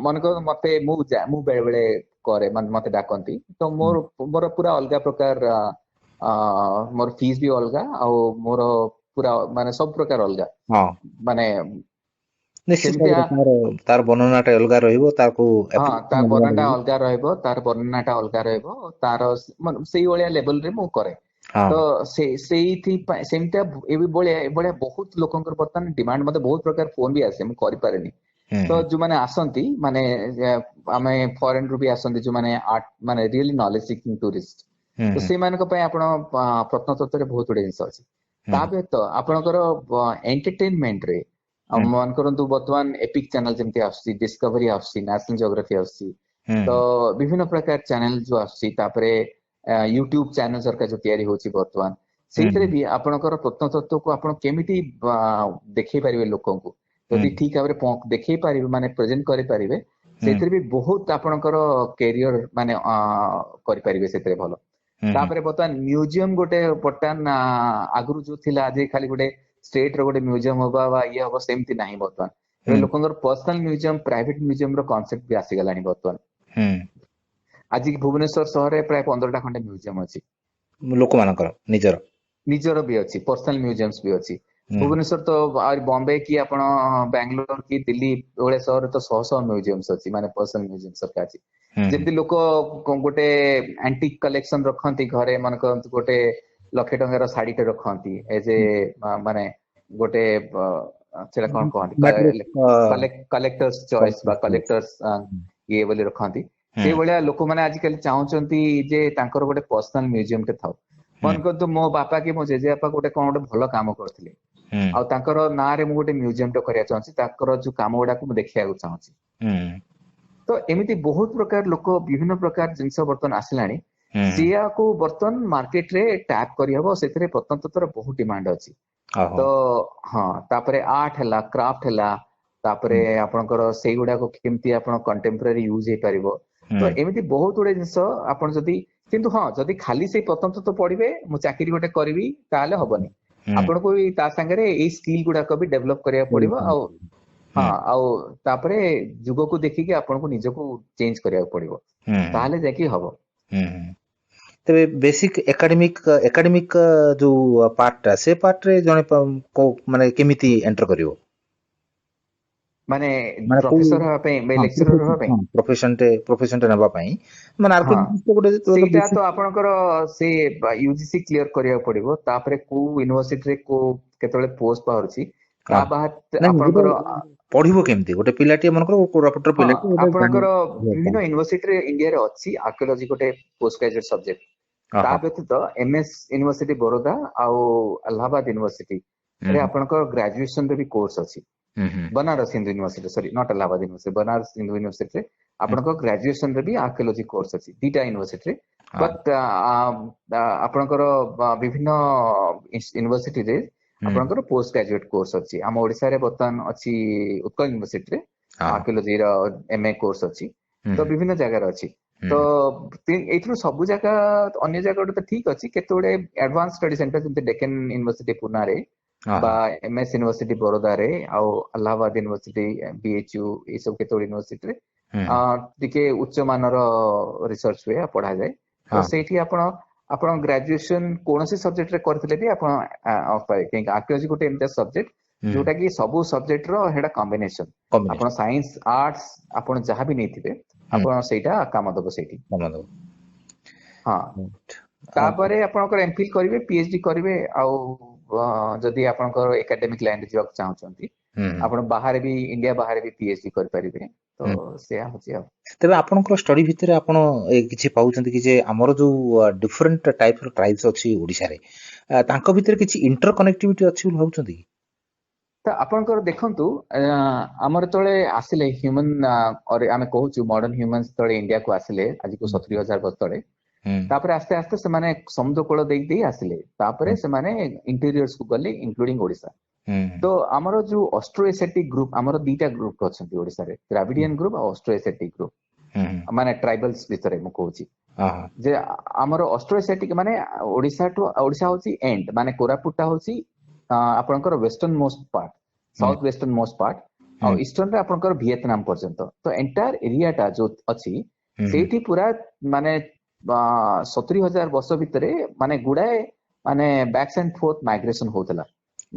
ମନେ କରନ୍ତୁ ମତେ, ମୁଁ ବେଳେ ବେଳେ କରେ, ମାନେ ମତେ ଡାକନ୍ତି, ତ ମୋର ମୋର ପୁରା ଅଲଗା ପ୍ରକାର, ମୋର ଫିସ୍ ବି ଅଲଗା ଆଉ ମୋର ପୁରା ମାନେ ସବୁ ପ୍ରକାର ଅଲଗା। ମାନେ ନିଶ୍ଚିତ ସେମିତିଆ ଭାବରେ ତାର ବର୍ଣ୍ଣନା ଟା ଅଲଗା ରହିବ, ତାକୁ ହଁ, ତା application ଅଲଗା ବର୍ଣ୍ଣନା ରହିବ। ଅଲଗା ରହିବ, ତାର ବର୍ଣ୍ଣନା ଟା ଅଲଗା ରହିବ। ତାର ମାନେ ସେଇଭଳିଆ ଲେବଲ ରେ ମୁଁ କରେ। ତ ସେ ସେଇଥିପାଇଁ ସେମିତିଆ ଏଭଳିଆ ଏଭଳିଆ ବହୁତ ଲୋକଙ୍କର ବର୍ତ୍ତମାନ ଡିମାଣ୍ଡ। ମତେ ବହୁତ ପ୍ରକାର ଫୋନ ବି ଆସେ, ମୁଁ କରିପାରେନି। ତ ଯୋଉମାନେ ଆସନ୍ତି, ମାନେ ଆମେ ଫରେନ ରୁ ବି ଆସନ୍ତି, ଯୋଉମାନେ ଆର୍ଟ ମାନେ ରିଏଲି ନଲେଜ ସିକିଂ ଟୁରିଷ୍ଟ, ତ ହୁଁ ସେଇମାନଙ୍କ ପାଇଁ ଆପଣ ପ୍ରତ୍ନତତ୍ତ୍ୱରେ ବହୁତ ଗୁଡେ ଜିନିଷ ଅଛି। ହୁଁ ତା ବ୍ୟତୀତ ଆପଣଙ୍କର ଏଣ୍ଟରଟେନମେଣ୍ଟ ରେ ହୁଁ ମନେ କରନ୍ତୁ ବର୍ତ୍ତମାନ ଏପିକ ଚ୍ୟାନେଲ ଯେମିତି ଆସୁଛି, ଡିସ୍କଭରି ଆସୁଛି, ନ୍ୟାସନାଲ ଜିଓଗ୍ରାଫି ଆସୁଛି, ତ ବିଭିନ୍ନ ପ୍ରକାର ଚ୍ୟାନେଲ ଯୋଉ ଆସୁଛି, ତାପରେ ୟୁଟ୍ୟୁବ ଚ୍ୟାନେଲ ସରକାର ଯୋଉ ତିଆରି ହଉଛି ବର୍ତ୍ତମାନ, ସେଇଥିରେ ହୁଁ ବି ଆପଣଙ୍କର ପ୍ରତ୍ନତତ୍ତ୍ୱକୁ ଆପଣ କେମିତି ଦେଖେଇ ପାରିବେ ଲୋକଙ୍କୁ, ହୁଁ ଯଦି ଠିକ ଭାବରେ ଦେଖେଇ ପାରିବେ, ମାନେ ପ୍ରେଜେଣ୍ଟ କରିପାରିବେ, ହୁଁ ସେଇଥିରେ ବି ବହୁତ ଆପଣଙ୍କର କ୍ୟାରିୟର ମାନେ କରିପାରିବେ ସେଥିରେ ଭଲ। ହୁଁ ହୁଁ ତାପରେ ବର୍ତ୍ତମାନ ମ୍ୟୁଜିୟମ ଗୋଟେ ବର୍ତ୍ତମାନ ଆଗରୁ ଯୋଉ ଥିଲା ଯେ ଖାଲି ଗୋଟେ ଷ୍ଟେଟ ର ଗୋଟେ ମ୍ୟୁଜିୟମ ହବା ବା ଇଏ ହବ, ସେମିତି ନାହିଁ ବର୍ତ୍ତମାନ। ଏବେ ହୁଁ ଲୋକଙ୍କର ପର୍ସନାଲ ମ୍ୟୁଜିୟମ, ପ୍ରାଇଭେଟ ମ୍ୟୁଜିୟମ ର କନସେପ୍ଟ ବି ଆସିଗଲାଣି ବର୍ତ୍ତମାନ। ଆଜି ଭୁବନେଶ୍ୱର ସହରରେ ପ୍ରାୟ 15ଟା ଖଣ୍ଡେ ମ୍ୟୁଜିୟମ ଅଛି। ଲୋକମାନଙ୍କର ନିଜର ନିଜର ବି ଅଛି, ପର୍ସନାଲ ମ୍ୟୁଜିୟମ୍ସ ବି ଅଛି। ଭୁବନେଶ୍ୱର ତ ଆହୁରି, ବମ୍ବେ କି ଆପଣ ବାଙ୍ଗାଲୋର କି ଦିଲ୍ଲୀ ଭଳିଆ ସହରରେ ତ ଶହ ଶହ ମ୍ୟୁଜିୟମ୍ସ ଅଛି, ମାନେ ପର୍ସନାଲ ମ୍ୟୁଜିୟମ ସରକାର ଅଛି। ହୁଁ ଯେମିତି ଲୋକ ଗୋଟେ ଆଣ୍ଟିକ କଲେକ୍ସନ ରଖନ୍ତି ଘରେ, ମନେ କରନ୍ତୁ ଗୋଟେ ଲକ୍ଷେ ଟଙ୍କାର ଶାଢୀଟେ ରଖନ୍ତି ଏଜ ଏ ମାନେ ଗୋଟେ ସେଟା କଣ କହନ୍ତି, ମ୍ୟାଟର ଅଫ କଲେକ୍ଟର୍ସ ଚଏସ୍ ବା କଲେକ୍ଟର୍ସ ଇଏ ବୋଲି ରଖନ୍ତି, ସେଇଭଳିଆ ଲୋକମାନେ ଆଜିକାଲି ଚାହୁଁଛନ୍ତି ଯେ ତାଙ୍କର ଗୋଟେ ପର୍ସନାଲ ମ୍ୟୁଜିୟମ ଟେ ଥାଉ। ମନେ କରନ୍ତୁ ମୋ ବାପା କି ମୋ ଜେଜେବାପା ଗୋଟେ କଣ ଗୋଟେ ଭଲ କାମ କରିଥିଲେ ଆଉ ତାଙ୍କର ନାଁରେ ମୁଁ ଗୋଟେ ମ୍ୟୁଜିୟମ ଟେ କରିବାକୁ ଚାହୁଁଛି, ତାଙ୍କର ଯୋଉ କାମ ଗୁଡାକୁ ମୁଁ ଦେଖିବାକୁ ଚାହୁଁଛି। ତ ଏମିତି ବହୁତ ପ୍ରକାର ଲୋକ, ବିଭିନ୍ନ ପ୍ରକାର ଜିନିଷ ବର୍ତ୍ତମାନ ଆସିଲାଣି। ସିଆକୁ ବର୍ତ୍ତମାନ ମାର୍କେଟରେ ଟ୍ୟାପ୍ କରିହବ, ସେଥିରେ ପ୍ରତ୍ନତତ୍ତ୍ୱର ବହୁତ ଡିମାଣ୍ଡ ଅଛି। ଓହୋ ତ ହଁ, ତାପରେ ଆର୍ଟ ହେଲା, କ୍ରାଫ୍ଟ ହେଲା, ତାପରେ ଆପଣଙ୍କର ସେଇଗୁଡାକ କେମିତି ଆପଣ କଣ୍ଟେମ୍ପୋରାରୀ ୟୁଜ ହେଇପାରିବ। ତ ଏମିତି ବହୁତ ଗୁଡେ ଜିନିଷ ଆପଣ ଯଦି, କିନ୍ତୁ ହଁ, ଯଦି ଖାଲି ସେଇ ପ୍ରତ୍ନତତ୍ତ୍ୱ ପଢିବେ, ମୁଁ ଚାକିରି ଗୋଟେ କରିବି, ତାହେଲେ ହବନି। ଆପଣଙ୍କୁ ବି ତା ସାଙ୍ଗରେ ଏଇ ସ୍କିଲ୍ ଗୁଡାକ ବି ଡେଭଲପ କରିବାକୁ ପଡିବ ଆଉ ହଁ, ଆଉ ତାପରେ ଯୁଗକୁ ଦେଖିକି ଆପଣଙ୍କୁ ନିଜକୁ ଚେଞ୍ଜ କରିବାକୁ ପଡିବ, ତାହେଲେ ଯାଇକି ହବ। ତେବେ ବେସିକ ଏକାଡେମିକ ଯୋଉ ପାର୍ଟଟା, ସେ ପାର୍ଟରେ ଜଣେ ମାନେ କେମିତି ଏଣ୍ଟର କରିବ? ମାନେ ମାନେ କୋଉ ପ୍ରଫେସର ହବା ପାଇଁ, ହଁ, ଲେକ୍ଚରର ହବା ପାଇଁ? ହଁ, ପ୍ରଫେସନଟେ ନେବା ପାଇଁ, ମାନେ ହଁ, ଆର୍କିଓଲୋଜିଷ୍ଟ ଗୋଟେ ସେଇଟା ବେସିକ ତ ଆପଣଙ୍କର ସେ ୟୁଜିସି କ୍ଲିୟର କରିବାକୁ ପଡିବ। ତାପରେ କୋଉ ୟୁନିଭର୍ସିଟିରେ କୋଉ କେତେବେଳେ ପୋଷ୍ଟ ବାହାରୁଛି, ତା ବାଦ ନାଇଁ, ଗୋଟେ ଆପଣଙ୍କର ପଢିବ କେମିତି ଗୋଟେ ପିଲାଟିଏ, ମନେକର କୋରାପୁଟର ପିଲାଟି ଗୋଟେ ଆପଣଙ୍କର ବିଭିନ୍ନ ୟୁନିଭର୍ସିଟିରେ ଇଣ୍ଡିଆରେ ଅଛି ଆର୍କିଓଲୋଜି ଗୋଟେ ପୋଷ୍ଟ ଗ୍ରାଜୁଏଟ ସବଜେକ୍ଟ। ତା ବ୍ୟତୀତ ଏମଏସ୍ ୟୁନିଭର୍ସିଟି ବରୋଦା ଆଉ ଆହ୍ଲାବାଦ ୟୁନିଭର୍ସିଟି ରେ ଆପଣଙ୍କର ଗ୍ରାଜୁଏସନ ରେ ବି କୋର୍ସ ଅଛି। Banaras Hindu university, sorry, not Allahabad university, Banaras Hindu ୟୁନିଭର୍ସିଟିରେ ଆପଣଙ୍କ ଗ୍ରାଜୁଏସନ ରେ ବି ଆର୍କିଓଲୋଜି କୋର୍ସ ଅଛି, ଦିଟା ୟୁନିଭର୍ସିଟିରେ। ବଟ୍ ଆପଣଙ୍କର ବିଭିନ୍ନ ୟୁନିଭର୍ସିଟିରେ ଆପଣଙ୍କର ପୋଷ୍ଟ ଗ୍ରାଜୁଏଟ କୋର୍ସ ଅଛି। ଆମ ଓଡିଶାରେ ବର୍ତ୍ତମାନ ଅଛି, ଉତ୍କଳ ୟୁନିଭର୍ସିଟିରେ ଆର୍କିଓଲୋଜିର ଏମଏ କୋର୍ସ ଅଛି। ତ ବିଭିନ୍ନ ଜାଗାରେ ଅଛି। ତ ଏଇଥିରୁ ସବୁ ଜାଗା, ଅନ୍ୟ ଜାଗା ଗୋଟେ ତ ଠିକ ଅଛି, କେତେ ଗୁଡେ ଆଡଭାନ୍ସ ଷ୍ଟଡି ସେଣ୍ଟର ଯେମିତି ଡେକେନ ୟୁନିଭର୍ସିଟି ପୁନାରେ ବା ଏମଏସ୍ ୟୁନିଭର୍ସିଟି ବରୋଦାରେ ଆଉ ଆହ୍ଲାବାଦ ୟୁନିଭର୍ସିଟି, ବିଏଚୟୁ, ଏଇସବୁ କେତେ ଗୁଡେ ୟୁନିଭର୍ସିଟିରେ ଟିକେ ଉଚ୍ଚ ମାନର ରିସର୍ଚ୍ଚ ହୁଏ ଆଉ ପଢାଯାଏ। ତ ସେଇଠି ଆପଣ ଗ୍ରାଜୁଏସନ କୌଣସି ସବଜେକ୍ଟରେ କରିଥିଲେ ବି ଆପଣ ପାଇବେ, କାହିଁକି ଆର୍କିଓଲୋଜି ଗୋଟେ ଏମିତିଆ ସବଜେକ୍ଟ ଯୋଉଟା କି ସବୁ ସବଜେକ୍ଟ ର ସେଇଟା କମ୍ବିନେସନ। ଆପଣ ସାଇନ୍ସ, ଆର୍ଟସ, ଆପଣ ଯାହା ବି ନେଇଥିବେ, ଆପଣ ସେଇଟା କାମ ଦବ ସେଇଠି। କାମ ଦବ। ହଁ, ତାପରେ ଆପଣଙ୍କର ଏମଫିଲ କରିବେ, ପିଏଚଡି କରିବେ। ଆଉ ଯଦି ଆପଣଙ୍କର ଏକାଡେମିକ ଲାଇନରେ ଯିବାକୁ ଚାହୁଁଛନ୍ତି, ଆପଣ ବାହାରେ ବି, ଇଣ୍ଡିଆ ବାହାରେ ବି ପିଏଚଡି କରିପାରିବେ। ତ ସେୟା ହଉଛି। ଆଉ ତେବେ ଆପଣଙ୍କର ଷ୍ଟଡି ଭିତରେ ଆପଣ କିଛି ପାଉଛନ୍ତି କି ଯେ ଆମର ଯୋଉ ଡିଫରେଣ୍ଟ ଟାଇପ ର ଟ୍ରାଇବ୍ସ ଅଛି ଓଡିଶାରେ, ତାଙ୍କ ଭିତରେ କିଛି ଇଣ୍ଟର କନେକ୍ଟିଭିଟି ଅଛି ବୋଲି ଭାବୁଛନ୍ତି କି? ତ ଆପଣଙ୍କର ଦେଖନ୍ତୁ, ଆମର ଯେତେବେଳେ ଆସିଲେ ହ୍ୟୁମାନ, ଆମେ କହୁଛୁ ମଡର୍ନ ହ୍ୟୁମାନ ଯେତେବେଳେ ଇଣ୍ଡିଆକୁ ଆସିଲେ ଆଜିକୁ 70,000 ବର୍ଷ ତଳେ, ତାପରେ ଆସ୍ତେ ଆସ୍ତେ ସେମାନେ ସମୁଦ୍ର କୂଳ ଦେଇ ଦେଇ ଆସିଲେ। ତାପରେ ସେମାନେ ଇଣ୍ଟେରିୟର୍ସ କୁ ଗଲେ, ଇନକ୍ଲୁଡିଂ ଓଡିଶା। ତ ଆମର ଯୋଉ ଅଷ୍ଟ୍ରୋ ଏସିଆଟିକ ଗ୍ରୁପ, ଆମର ଦିଟା ଗ୍ରୁପ ଅଛନ୍ତି ଓଡିଶାରେ, ଦ୍ରାବିଡିଆନ ଗ୍ରୁପ ଆଉ ଅଷ୍ଟ୍ରୋ ଏସିଆଟିକ ଗ୍ରୁପ। ମାନେ ଟ୍ରାଇବାଲ୍ସ ଭିତରେ ମୁଁ କହୁଛି ଯେ ଆମର ଅଷ୍ଟ୍ରୋ ଏସିଆଟିକ ମାନେ ଓଡିଶାଠୁ, ଓଡିଶା ହଉଛି ଏଣ୍ଡ, ମାନେ କୋରାପୁଟ ଟା ହଉଛି ଆପଣଙ୍କର western most part, south western most part, ଆଉ ଇଷ୍ଟର୍ନ ରେ ଆପଣଙ୍କର ଭିଏତନାମ ପର୍ଯ୍ୟନ୍ତ। ତ ଏଣ୍ଟାୟାର ଏରିଆଟା ଯୋଉ ଅଛି, ସେଇଠି ପୁରା ମାନେ 70,000 ବର୍ଷ ଭିତରେ ମାନେ ଗୁଡାଏ ମାନେ ବ୍ୟାକ୍ସ ଆଣ୍ଡ ଫୋର୍ଥ ମାଇଗ୍ରେସନ ହଉଥିଲା।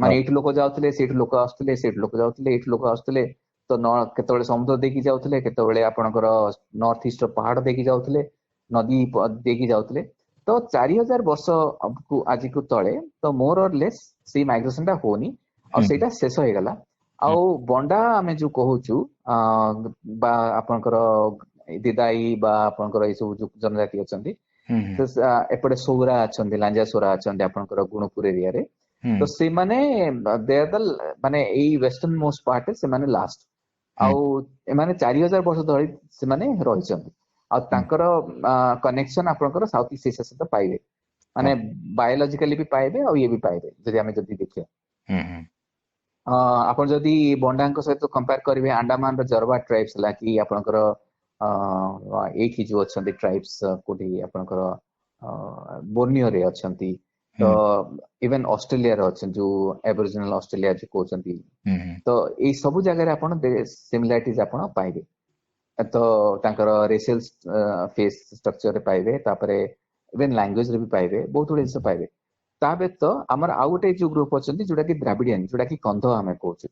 ମାନେ ଏଇଠୁ ଲୋକ ଯାଉଥିଲେ, ସେଇଠୁ ଲୋକ ଆସୁଥିଲେ, ସେଇଠୁ ଲୋକ ଯାଉଥିଲେ, ଏଇଠୁ ଲୋକ ଆସୁଥିଲେ। ତ କେତେବେଳେ ସମୁଦ୍ର ଦେଇକି ଯାଉଥିଲେ, କେତେବେଳେ ଆପଣଙ୍କର ନର୍ଥ ଇଷ୍ଟ ପାହାଡ ଦେଇକି ଯାଉଥିଲେ, ନଦୀ ଦେଇକି ଯାଉଥିଲେ। ତ 4000 ବର୍ଷ ଆଜିକୁ ତଳେ ତ ମୋର ଲେସ୍ ସେଇ ମାଇଗ୍ରେସନ ଟା ହଉନି ଆଉ ସେଇଟା ଶେଷ ହେଇଗଲା। ଆଉ ବଣ୍ଡା ଆମେ ଯୋଉ କହୁଛୁ ବା ଆପଣଙ୍କର ଦିଦାଇ ବା ଆପଣଙ୍କର ଏଇ ସବୁ ଯୋଉ ଜନଜାତି ଅଛନ୍ତି, ଏପଟେ ସୌରା ଅଛନ୍ତି, ଲାଞ୍ଜା ସୌରା ଅଛନ୍ତି ଆପଣଙ୍କର ଗୁଣପୁର ଏରିଆରେ। ତ ସେମାନେ ମାନେ ଏଇ ୱେଷ୍ଟର୍ନ ମୋଷ୍ଟ ପାର୍ଟରେ ସେମାନେ ଲାଷ୍ଟ। ଆଉ ଏମାନେ 4000 ବର୍ଷ ଧରି ସେମାନେ ରହିଛନ୍ତି ଆଉ ତାଙ୍କର କନେକ୍ସନ ଆପଣଙ୍କର ସାଉଥ ଇଷ୍ଟ ଏସିଆ ସହିତ ପାଇବେ, ମାନେ ବାୟୋଲୋଜିକାଲି ବି ପାଇବେ ଆଉ ଇଏ ବି ପାଇବେ। ଯଦି ଆମେ ଯଦି ଦେଖିବା, ଆପଣ ଯଦି ବଣ୍ଡାଙ୍କ ସହିତ କମ୍ପେୟାର କରିବେ ଆଣ୍ଡାମାନର ଜରବା ଟ୍ରାଇବ୍ସ ହେଲା କି ଆପଣଙ୍କର ଏଇଠି ଯୋଉ ଅଛନ୍ତି ଟ୍ରାଇବ୍ସ, କୋଉଠି ଆପଣଙ୍କର ବୋର୍ନିଓରେ ଅଛନ୍ତି, ତ ଇଭେନ ଅଷ୍ଟ୍ରେଲିଆରେ ଅଛନ୍ତି, ଯୋଉ ଆବୋରିଜିନାଲ ଅଷ୍ଟ୍ରେଲିଆ ଯୋଉ କହୁଛନ୍ତି, ତ ଏଇ ସବୁ ଜାଗାରେ ଆପଣ ସିମିଲାରିଟିଜ ଆପଣ ପାଇବେ। ତ ତାଙ୍କର ରେସିଆଲ ଫେସ୍ ଷ୍ଟ୍ରକ୍ଚରରେ ପାଇବେ, ତାପରେ ଇଭେନ ଲାଙ୍ଗୁଏଜରେ ବି ପାଇବେ, ବହୁତ ଗୁଡେ ଜିନିଷ ପାଇବେ। ତା ବ୍ୟତୀତ ଆମର ଆଉ ଗୋଟେ ଯୋଉ ଗ୍ରୁପ ଅଛନ୍ତି, ଯୋଉଟା କି ଦ୍ରାବିଡିଆନ, ଯୋଉଟା କି କନ୍ଧ ଆମେ କହୁଛୁ।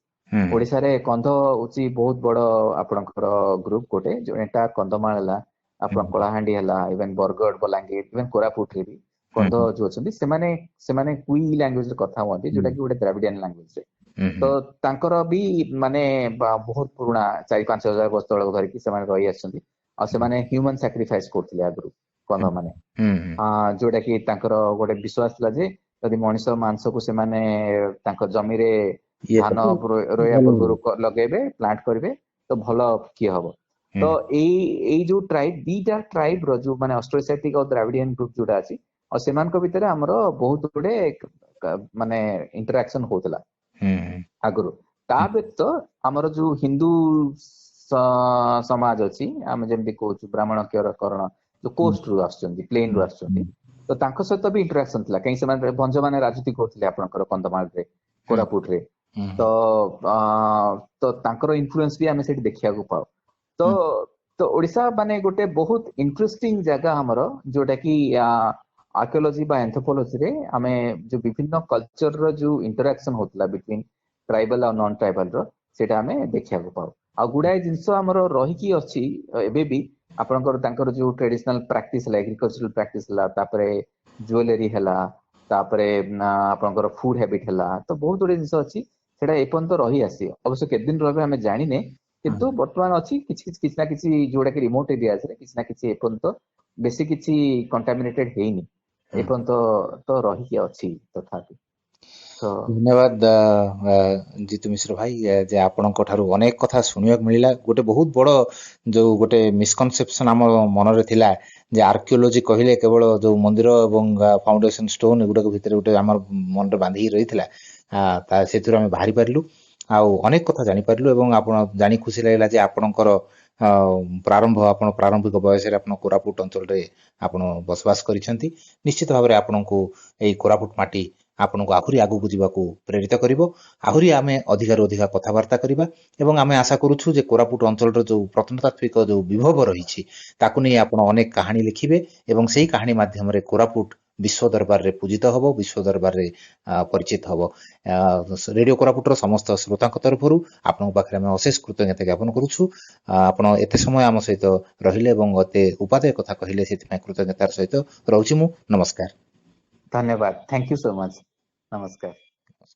ଓଡିଶାରେ କନ୍ଧ ହଉଛି ବହୁତ ବଡ ଆପଣଙ୍କର ଗ୍ରୁପ ଗୋଟେ, ଯୋଉଟା କନ୍ଧମାଳ ହେଲା, ଆପଣ କଳାହାଣ୍ଡି ହେଲା, ଇଭେନ ବରଗଡ, ବଲାଙ୍ଗୀର, ଇଭେନ କୋରାପୁଟରେ ବି କନ୍ଧ ଯୋଉ ଅଛନ୍ତି, ସେମାନେ ସେମାନେ କୁଇ ଲାଙ୍ଗୁଏଜରେ କଥା ହୁଅନ୍ତି, ଯୋଉଟା କି ଗୋଟେ ଦ୍ରାବିଡିଆନ ଲାଙ୍ଗୁଏଜରେ। ତ ତାଙ୍କର ବି ମାନେ ବହୁତ ପୁରୁଣା, 4-5 ହଜାର ବର୍ଷ ତଳକୁ ଧରିକି ସେମାନେ ରହି ଆସିଛନ୍ତି। ଆଉ ସେମାନେ ହ୍ୟୁମାନ ସାକ୍ରିଫାଇସ କରୁଥିଲେ ଆଗରୁ କନ୍ଧ ମାନେ, ଯୋଉଟା କି ତାଙ୍କର ଗୋଟେ ବିଶ୍ୱାସ ଥିଲା ଯେ ଯଦି ମଣିଷ ମାଂସକୁ ସେମାନେ ତାଙ୍କ ଜମିରେ ଧାନ ରୋଇବା ପୂର୍ବରୁ ଲଗେଇବେ, ପ୍ଲାଣ୍ଟ କରିବେ, ତ ଭଲ କିଏ ହବ। ତ ଏଇ ଏଇ ଯୋଉ ଟ୍ରାଇବ, ଦିଟା ଟ୍ରାଇବ ର ଯୋଉ ମାନେ ଅଷ୍ଟ୍ରୋଏସିଆଟିକ ଆଉ ଦ୍ରାବିଡିଆନ ଗ୍ରୁପ ଯୋଉଟା ଅଛି, ଆଉ ସେମାନଙ୍କ ଭିତରେ ଆମର ବହୁତ ଗୁଡେ ମାନେ ଇଣ୍ଟରାକ୍ସନ ହଉଥିଲା ଆଗରୁ। ତା ବ୍ୟତୀତ ଆମର ଯୋଉ ହିନ୍ଦୁ ସମାଜ ଅଛି, ଆମେ ଯେମିତି କହୁଛୁ ବ୍ରାହ୍ମଣ କରଣ, ଯୋଉ କୋଷ୍ଟ ରୁ ଆସୁଛନ୍ତି, ପ୍ଲେନ ରୁ ଆସୁଛନ୍ତି, ତ ତାଙ୍କ ସହିତ ବି ଇଣ୍ଟରାକ୍ସନ ଥିଲା। କାହିଁକି ସେମାନେ ଭଞ୍ଜ ମାନେ ରାଜୁତି କରୁଥିଲେ ଆପଣଙ୍କର କନ୍ଧମାଳରେ, କୋରାପୁଟରେ। ତ ତାଙ୍କର ଇନଫ୍ଲୁଏନ୍ସ ବି ଆମେ ସେଠି ଦେଖିବାକୁ ପାଉ। ତ ତ ଓଡିଶା ମାନେ ଗୋଟେ ବହୁତ ଇଣ୍ଟରେଷ୍ଟିଂ ଜାଗା ଆମର, ଯୋଉଟା କି ଆର୍କିଓଲୋଜି ବା ଏନ୍ଥ୍ରୋପୋଲୋଜିରେ ଆମେ ଯୋଉ ବିଭିନ୍ନ କଲଚରର ଯୋଉ ଇଣ୍ଟରାକ୍ସନ ହଉଥିଲା ବିଟୱିନ୍ ଟ୍ରାଇବାଲ ଆଉ ନନ୍ ଟ୍ରାଇବାଲ ର, ସେଇଟା ଆମେ ଦେଖିବାକୁ ପାଉ। ଆଉ ଗୁଡାଏ ଜିନିଷ ଆମର ରହିକି ଅଛି ଏବେ ବି। ଆପଣଙ୍କର ତାଙ୍କର ଯୋଉ ଟ୍ରେଡିସନାଲ ପ୍ରାକ୍ଟିସ ହେଲା, ଏଗ୍ରିକଲଚରାଲ ପ୍ରାକ୍ଟିସ ହେଲା, ତାପରେ ଜୁଏଲାରୀ ହେଲା, ତାପରେ ଆପଣଙ୍କର ଫୁଡ ହ୍ୟାବିଟ ହେଲା, ତ ବହୁତ ଗୁଡେ ଜିନିଷ ଅଛି ସେଟା ଏପର୍ଯ୍ୟନ୍ତ ରହି ଆସିଛି। ଅବଶ୍ୟ କେତେ ଦିନ ରହିବେ ଆମେ ଜାଣିନେ, କିନ୍ତୁ ବର୍ତ୍ତମାନ ଅଛି କିଛି କିଛି କିଛି ନା କିଛି, ଯୋଉଟା କି ରିମୋଟ ଏରିଆଜରେ କିଛି ନା କିଛି ଏପର୍ଯ୍ୟନ୍ତ ବେଶୀ କିଛି କଣ୍ଟାମିନେଟେଡ ହେଇନି, ଏପର୍ଯ୍ୟନ୍ତ ତ ରହିକି ଅଛି ତଥାପି। ତ ଧନ୍ୟବାଦ ଜିତୁ ମିଶ୍ର ଭାଇ, ଯେ ଆପଣଙ୍କ ଠାରୁ ଅନେକ କଥା ଶୁଣିବାକୁ ମିଳିଲା। ଗୋଟେ ବହୁତ ବଡ ଯୋଉ ଗୋଟେ ମିସକନସେପସନ ଆମ ମନରେ ଥିଲା ଯେ ଆର୍କିଓଲୋଜି କହିଲେ କେବଳ ଯୋଉ ମନ୍ଦିର ଏବଂ ଫାଉଣ୍ଡେସନ ଷ୍ଟୋନ ଏଗୁଡାକ ଭିତରେ ଗୋଟେ ଆମର ମନରେ ବାନ୍ଧିକି ରହିଥିଲା, ତା ସେଥିରୁ ଆମେ ବାହାରି ପାରିଲୁ ଆଉ ଅନେକ କଥା ଜାଣିପାରିଲୁ। ଏବଂ ଆପଣ ଜାଣି ଖୁସି ଲାଗିଲା ଯେ ଆପଣଙ୍କର ପ୍ରାରମ୍ଭ, ଆପଣ ପ୍ରାରମ୍ଭିକ ବୟସରେ ଆପଣ କୋରାପୁଟ ଅଞ୍ଚଳରେ ଆପଣ ବସବାସ କରିଛନ୍ତି। ନିଶ୍ଚିତ ଭାବରେ ଆପଣଙ୍କୁ ଏଇ କୋରାପୁଟ ମାଟି ଆପଣଙ୍କୁ ଆହୁରି ଆଗକୁ ଯିବାକୁ ପ୍ରେରିତ କରିବ। ଆହୁରି ଆମେ ଅଧିକାରୁ ଅଧିକା କଥାବାର୍ତ୍ତା କରିବା ଏବଂ ଆମେ ଆଶା କରୁଛୁ ଯେ କୋରାପୁଟ ଅଞ୍ଚଳର ଯୋଉ ପ୍ରତ୍ନତାତ୍ତ୍ୱିକ ଯୋଉ ବିଭବ ରହିଛି ତାକୁ ନେଇ ଆପଣ ଅନେକ କାହାଣୀ ଲେଖିବେ ଏବଂ ସେଇ କାହାଣୀ ମାଧ୍ୟମରେ କୋରାପୁଟ ବିଶ୍ୱ ଦରବାରରେ ପୂଜିତ ହବ, ବିଶ୍ୱ ଦରବାରରେ ପରିଚିତ ହବ। ରେଡିଓ କୋରାପୁଟର ସମସ୍ତ ଶ୍ରୋତାଙ୍କ ତରଫରୁ ଆପଣଙ୍କ ପାଖରେ ଆମେ ଅଶେଷ କୃତଜ୍ଞତା ଜ୍ଞାପନ କରୁଛୁ। ଆପଣ ଏତେ ସମୟ ଆମ ସହିତ ରହିଲେ ଏବଂ ଏତେ ଉପାଦେୟ କଥା କହିଲେ, ସେଥିପାଇଁ କୃତଜ୍ଞତାର ସହିତ ରହୁଛି ମୁଁ। ନମସ୍କାର। ଧନ୍ୟବାଦ, thank you so much, ନମସ୍କାର।